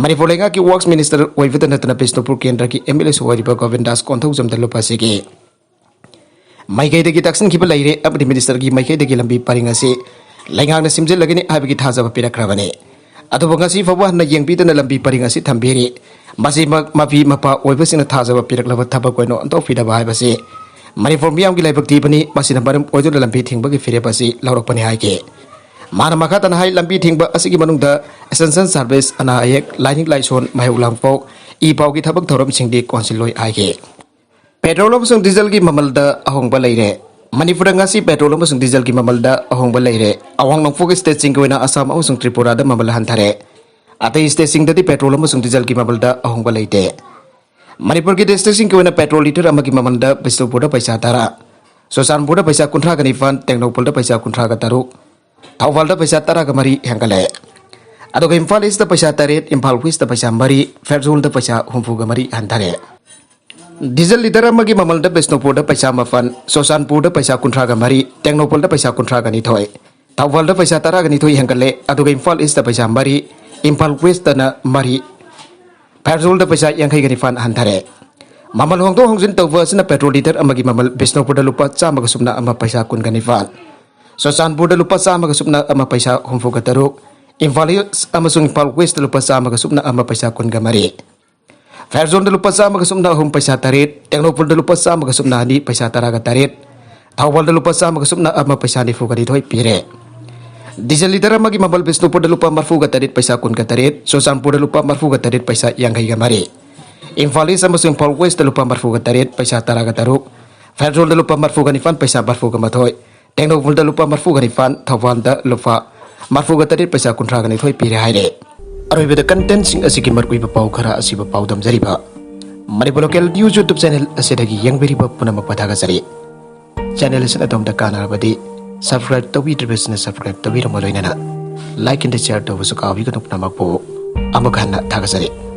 ꯃꯅꯤꯄꯨꯔ ꯂꯩꯉꯥꯛꯀꯤ ꯋꯥꯔꯛꯁ ꯃꯤꯅꯤꯁꯇꯔ ꯑꯣꯏꯕꯇ ꯅꯠꯇꯅ ꯕꯤꯁꯅꯨꯄꯨꯔ ꯀꯦꯟꯗ꯭ꯔꯒꯤ ꯑꯦꯝ ꯑꯦꯜ ꯑꯦꯁꯨ ꯑꯣꯏꯔꯤꯕ ꯒꯣꯕꯤꯟꯗꯥꯁ ꯀꯣꯟꯊꯧꯖꯝꯗ ꯂꯨꯞ ꯑꯁꯤꯒꯤ ꯃꯥꯏꯀꯩꯗꯒꯤ ꯇꯛꯁꯤꯟꯈꯤꯕ ꯂꯩꯔꯦ ꯑꯃꯗꯤ ꯃꯤꯅꯤꯁꯇꯔꯒꯤ ꯃꯥꯏꯀꯩꯗꯒꯤ ꯂꯝꯕꯤ ꯄꯔꯤꯡ ꯑꯁꯤ ꯂꯩꯉꯥꯛꯅ ꯁꯦꯝꯖꯤꯜꯂꯒꯅꯤ ꯍꯥꯏꯕꯒꯤ ꯊꯥꯖꯕ ꯄꯤꯔꯛꯈ꯭ꯔꯕꯅꯤ꯫ ꯑꯗꯨꯕꯨ ꯉꯁꯤ ꯐꯥꯎꯕ ꯍꯟꯅ ꯌꯦꯡꯕꯤꯗꯅ ꯂꯝꯕꯤ ꯄꯔꯤꯡ ꯑꯁꯤ ꯊꯝꯕꯤꯔꯤ꯫ ꯃꯁꯤꯃꯛ ꯃꯄꯤ ꯃꯄꯥ ꯑꯣꯏꯕꯁꯤꯡꯅ ꯊꯥꯖꯕ ꯄꯤꯔꯛꯂꯕ ꯊꯕꯛ ꯑꯣꯏꯅ ꯑꯣꯟꯊꯣꯛꯄꯤꯗꯕ ꯍꯥꯏꯕꯁꯤ ꯃꯅꯤꯄꯨꯔ ꯃꯤꯌꯥꯝꯒꯤ ꯂꯥꯏꯕꯛ ꯊꯤꯕꯅꯤ꯫ ꯃꯁꯤꯅ ꯃꯔꯝ ꯑꯣꯏꯗꯨꯅ ꯂꯝꯕꯤ ꯊꯤꯡꯕꯒꯤ ꯐꯤꯔꯦꯞ ꯑꯁꯤ ꯂꯧꯔꯛꯄꯅꯤ ꯍꯥꯏꯈꯤ꯫ ꯃꯥꯅ ꯃꯈꯥ ꯇꯥꯅ ꯍꯥꯏ, ꯂꯝꯕꯤ ꯊꯤꯡꯕ ꯑꯁꯤꯒꯤ ꯃꯅꯨꯡꯗ essential service, ꯑꯅꯥ ꯑꯌꯦꯛ, ꯂꯥꯏꯅꯤꯡ ꯂꯥꯏꯁꯣꯟ, ꯃꯍꯩ ꯂꯥꯡꯐꯧ, ꯏ ꯄꯥꯎꯒꯤ ꯊꯕꯛ ꯊꯧꯔꯝꯁꯤꯡꯗꯤ ꯀꯣꯟꯁꯤꯜꯂꯣꯏ ꯍꯥꯏꯈꯤ꯫ ꯄꯦꯇ꯭ꯔꯣꯜ ꯑꯃꯁꯨꯡ ꯗꯤꯖꯜꯒꯤ ꯃꯃꯜꯗ ꯑꯍꯣꯡꯕ ꯂꯩꯔꯦ꯫ ꯃꯅꯤꯄꯨꯔꯗ ꯉꯁꯤ ꯄꯦꯇ꯭ꯔꯣꯜ ꯑꯃꯁꯨꯡ ꯗꯤꯖꯜꯒꯤ ꯃꯃꯜꯗ ꯑꯍꯣꯡꯕ ꯂꯩꯔꯦ꯫ ꯑꯋꯥꯡ ꯅꯣꯡꯄꯣꯛ ꯁ꯭ꯇꯦꯠꯁꯤꯡꯒꯤ ꯑꯣꯏꯅ ꯑꯁꯥꯝ ꯑꯃꯁꯨꯡ ꯇ꯭ꯔꯤꯄꯨꯔꯥꯗ ꯃꯃꯜ ꯍꯟꯊꯔꯦ꯫ ꯑꯇꯩ ꯁ꯭ꯇꯦꯠꯁꯤꯡꯗꯗꯤ ꯄꯦꯇ꯭ꯔꯣꯜ ꯑꯃꯁꯨꯡ ꯗꯤꯖꯜꯒꯤ ꯃꯃꯜꯗ ꯑꯍꯣꯡꯕ ꯂꯩꯇꯦ꯫ ꯃꯅꯤꯄꯨꯔꯒꯤ ꯗꯤꯁꯇ꯭ꯔꯤꯛꯁꯤꯡꯒꯤ ꯑꯣꯏꯅ ꯄꯦꯇ꯭ꯔꯣꯜ ꯂꯤꯇꯔ ꯑꯃꯒꯤ ꯃꯃꯜꯗ ꯕꯤꯁꯅꯨꯄꯨꯔꯗ ꯄꯩꯁꯥ ꯇꯔꯥ, ꯆꯨꯔꯆꯥꯟꯄꯨꯔꯗ ꯄꯩꯁꯥ ꯀꯨꯟꯊ꯭ꯔꯥꯒ ꯅꯤꯄꯥꯟ, ꯇꯦꯡꯅꯧꯄꯜꯗ ꯄꯩꯁꯥ ꯀꯨꯟꯊ꯭ꯔꯥꯒ ꯇꯔꯨꯛ, ꯊꯧꯕꯥꯜꯗ ꯄꯩꯁꯥ ꯇꯔꯥꯒ ꯃꯔꯤ ꯍꯦꯟꯒꯠꯂꯦ꯫ ꯑꯗꯨꯒ ꯏꯝꯐꯥꯜ ꯏꯁꯇ ꯄꯩꯁꯥ ꯇꯔꯦꯠ, ꯏꯝꯐꯥꯜ ꯋꯦꯁꯇ ꯄꯩꯁꯥ ꯃꯔꯤ, ꯐꯦꯔꯖꯣꯜꯗ ꯄꯩꯁꯥ ꯍꯨꯝꯐꯨꯒ ꯃꯔꯤ ꯍꯟꯊꯔꯦ꯫ ꯗꯤꯖꯜ ꯂꯤꯇꯔ ꯑꯃꯒꯤ ꯃꯃꯜꯗ ꯕꯤꯁꯅꯨꯄꯨꯔꯗ ꯄꯩꯁꯥ ꯃꯥꯄꯟ, ꯆꯨꯔꯆꯥꯟꯄꯨꯔꯗ ꯄꯩꯁꯥ ꯀꯨꯟꯊ꯭ꯔꯥꯒ ꯃꯔꯤ, ꯇꯦꯡꯅꯧꯄꯜꯗ ꯄꯩꯁꯥ ꯀꯨꯟꯊ꯭ꯔꯥꯒ ꯅꯤꯊꯣꯏ, ꯊꯧꯕꯥꯜꯗ ꯄꯩꯁꯥ ꯇꯔꯥꯒ ꯅꯤꯊꯣꯏ ꯍꯦꯟꯒꯠꯂꯦ꯫ ꯑꯗꯨꯒ ꯏꯝꯐꯥꯜ ꯏꯁꯇ ꯄꯩꯁꯥ ꯃꯔꯤ, ꯏꯝꯐꯥꯜ ꯋꯦꯁꯇꯅ ꯃꯔꯤ, ꯐꯦꯔꯖꯣꯜꯗ ꯄꯩꯁꯥ ꯌꯥꯡꯈꯩꯒ ꯅꯤꯄꯥꯟ ꯍꯟꯊꯔꯦ꯫ ꯃꯃꯜ ꯍꯣꯡꯗꯣꯛ ꯍꯣꯡꯖꯤꯟ ꯇꯧꯕ ꯑꯁꯤꯅ ꯄꯦꯇ꯭ꯔꯣꯜ ꯂꯤꯇꯔ ꯑꯃꯒꯤ ꯃꯃꯜ ꯕꯤꯁꯅꯨꯄꯨꯔꯗ ꯂꯨꯄꯥ ꯆꯥꯝꯃꯒ ꯁꯨꯞꯅ ꯑꯃ ꯄꯩꯁꯥ ꯀꯨꯟꯒ ꯅꯤꯄꯥꯟ, ꯆꯨꯔꯆꯥꯟꯄꯨꯔꯗ ꯂꯨꯄꯥ ꯆꯥꯝꯃꯒ ꯁꯨꯞꯅ ꯑꯃ ꯄꯩꯁꯥ ꯍꯨꯝꯐꯨꯒ ꯇꯔꯨꯛ, ꯏꯝꯐꯥꯜ ꯏꯁ ꯑꯃꯁꯨꯡ ꯏꯝꯐꯥꯜ ꯋꯦꯁꯇ ꯂꯨꯄꯥ ꯆꯥꯝꯃꯒ ꯁꯨꯞꯅ ꯑꯃ ꯄꯩꯁꯥ ꯀꯨꯟꯒ ꯃꯔꯤ, ꯐꯦꯔꯖꯣꯜꯗ ꯂꯨꯄꯥ ꯆꯥꯝꯃꯒ ꯁꯨꯞꯅ ꯑꯍꯨꯝ ꯄꯩꯁꯥ ꯇꯔꯦꯠ, ꯇꯦꯡꯅꯧꯄꯜꯗ ꯂꯨꯄꯥ ꯆꯥꯝꯃꯒ ꯁꯨꯞꯅ ꯑꯅꯤ ꯄꯩꯁꯥ ꯇꯔꯥꯒ ꯇꯔꯦꯠ, ꯊꯧꯕꯥꯜꯗ ꯂꯨꯄꯥ ꯆꯥꯝꯃꯒ ꯁꯨꯞꯅ ꯑꯃ ꯄꯩꯁꯥ ꯅꯤꯐꯨꯒ ꯅꯤꯊꯣꯏ ꯄꯤꯔꯦ꯫ ꯗꯤꯖꯜ ꯂꯤꯇꯔ ꯑꯃꯒꯤ ꯃꯃꯜ ꯕꯤꯁꯅꯨꯄꯨꯔꯗ ꯂꯨꯄꯥ ꯃꯔꯐꯨꯒ ꯇꯔꯦꯠ ꯄꯩꯁꯥ ꯀꯨꯟꯒ ꯇꯔꯦꯠ, ꯆꯨꯔꯆꯥꯟꯄꯨꯔꯗ ꯂꯨꯄꯥ ꯃꯔꯐꯨꯒ ꯇꯔꯦꯠ ꯄꯩꯁꯥ ꯌꯥꯡꯈꯩꯒ ꯃꯔꯤ, ꯏꯝꯐꯥꯜ ꯏꯁ ꯑꯃꯁꯨꯡ ꯏꯝꯐꯥꯜ ꯋꯦꯁꯇ ꯂꯨꯄꯥ ꯃꯔꯐꯨꯒ ꯇꯔꯦꯠ ꯄꯩꯁꯥ ꯇꯔꯥꯒ ꯇꯔꯨꯛ, ꯐꯦꯔꯖꯣꯜꯗ ꯂꯨꯄꯥ ꯃꯔꯐꯨꯒ ꯅꯤꯄꯥꯟ ꯄꯩꯁꯥ ꯃꯔꯐꯨꯒ ꯃꯥꯊꯣꯏ, ꯇꯦꯡꯅꯧꯄꯜꯗ ꯂꯨꯄꯥ ꯃꯔꯐꯨꯒ ꯅꯤꯄꯥꯟ, ꯊꯧꯕꯥꯜꯗ ꯂꯨꯄꯥ ꯃꯔꯐꯨꯒ ꯇꯔꯦꯠ ꯄꯩꯁꯥ ꯀꯨꯟꯊ꯭ꯔꯥꯒ ꯅꯤꯊꯣꯏ ꯄꯤꯔꯦ ꯍꯥꯏꯔꯦ꯫ ꯑꯔꯣꯏꯕꯗ ꯀꯟꯇꯦꯟꯁꯤꯡ ꯑꯁꯤꯒꯤ ꯃꯔꯨꯑꯣꯏꯕ ꯄꯥꯎ ꯈꯔ ꯑꯁꯤꯕꯨ ꯄꯥꯎꯗꯝꯖꯔꯤꯕ Manipur local news YouTube channel ꯑꯁꯤꯗꯒꯤ ꯌꯦꯡꯕꯤꯔꯤꯕ ꯄꯨꯝꯅꯃꯛꯄꯨ ꯊꯥꯒꯠꯆꯔꯤ꯫ ꯆꯦꯅꯦꯜ ꯑꯁꯤꯅ ꯑꯗꯣꯝꯗ ꯀꯥꯟꯅꯔꯕꯗꯤ subscribe ꯇꯧꯕꯤꯗ꯭ꯔꯤꯕꯁꯤꯅ subscribe ꯇꯧꯕꯤꯔꯝꯃ ꯂꯣꯏꯅꯅ like and share ꯇꯧꯕꯁꯨ ꯀꯥꯎꯕꯤꯒꯅꯨ꯫ ꯄꯨꯝꯅꯃꯛꯄꯨ ꯑꯃꯨꯛ ꯍꯟꯅ ꯊꯥꯒꯠꯆꯔꯤ꯫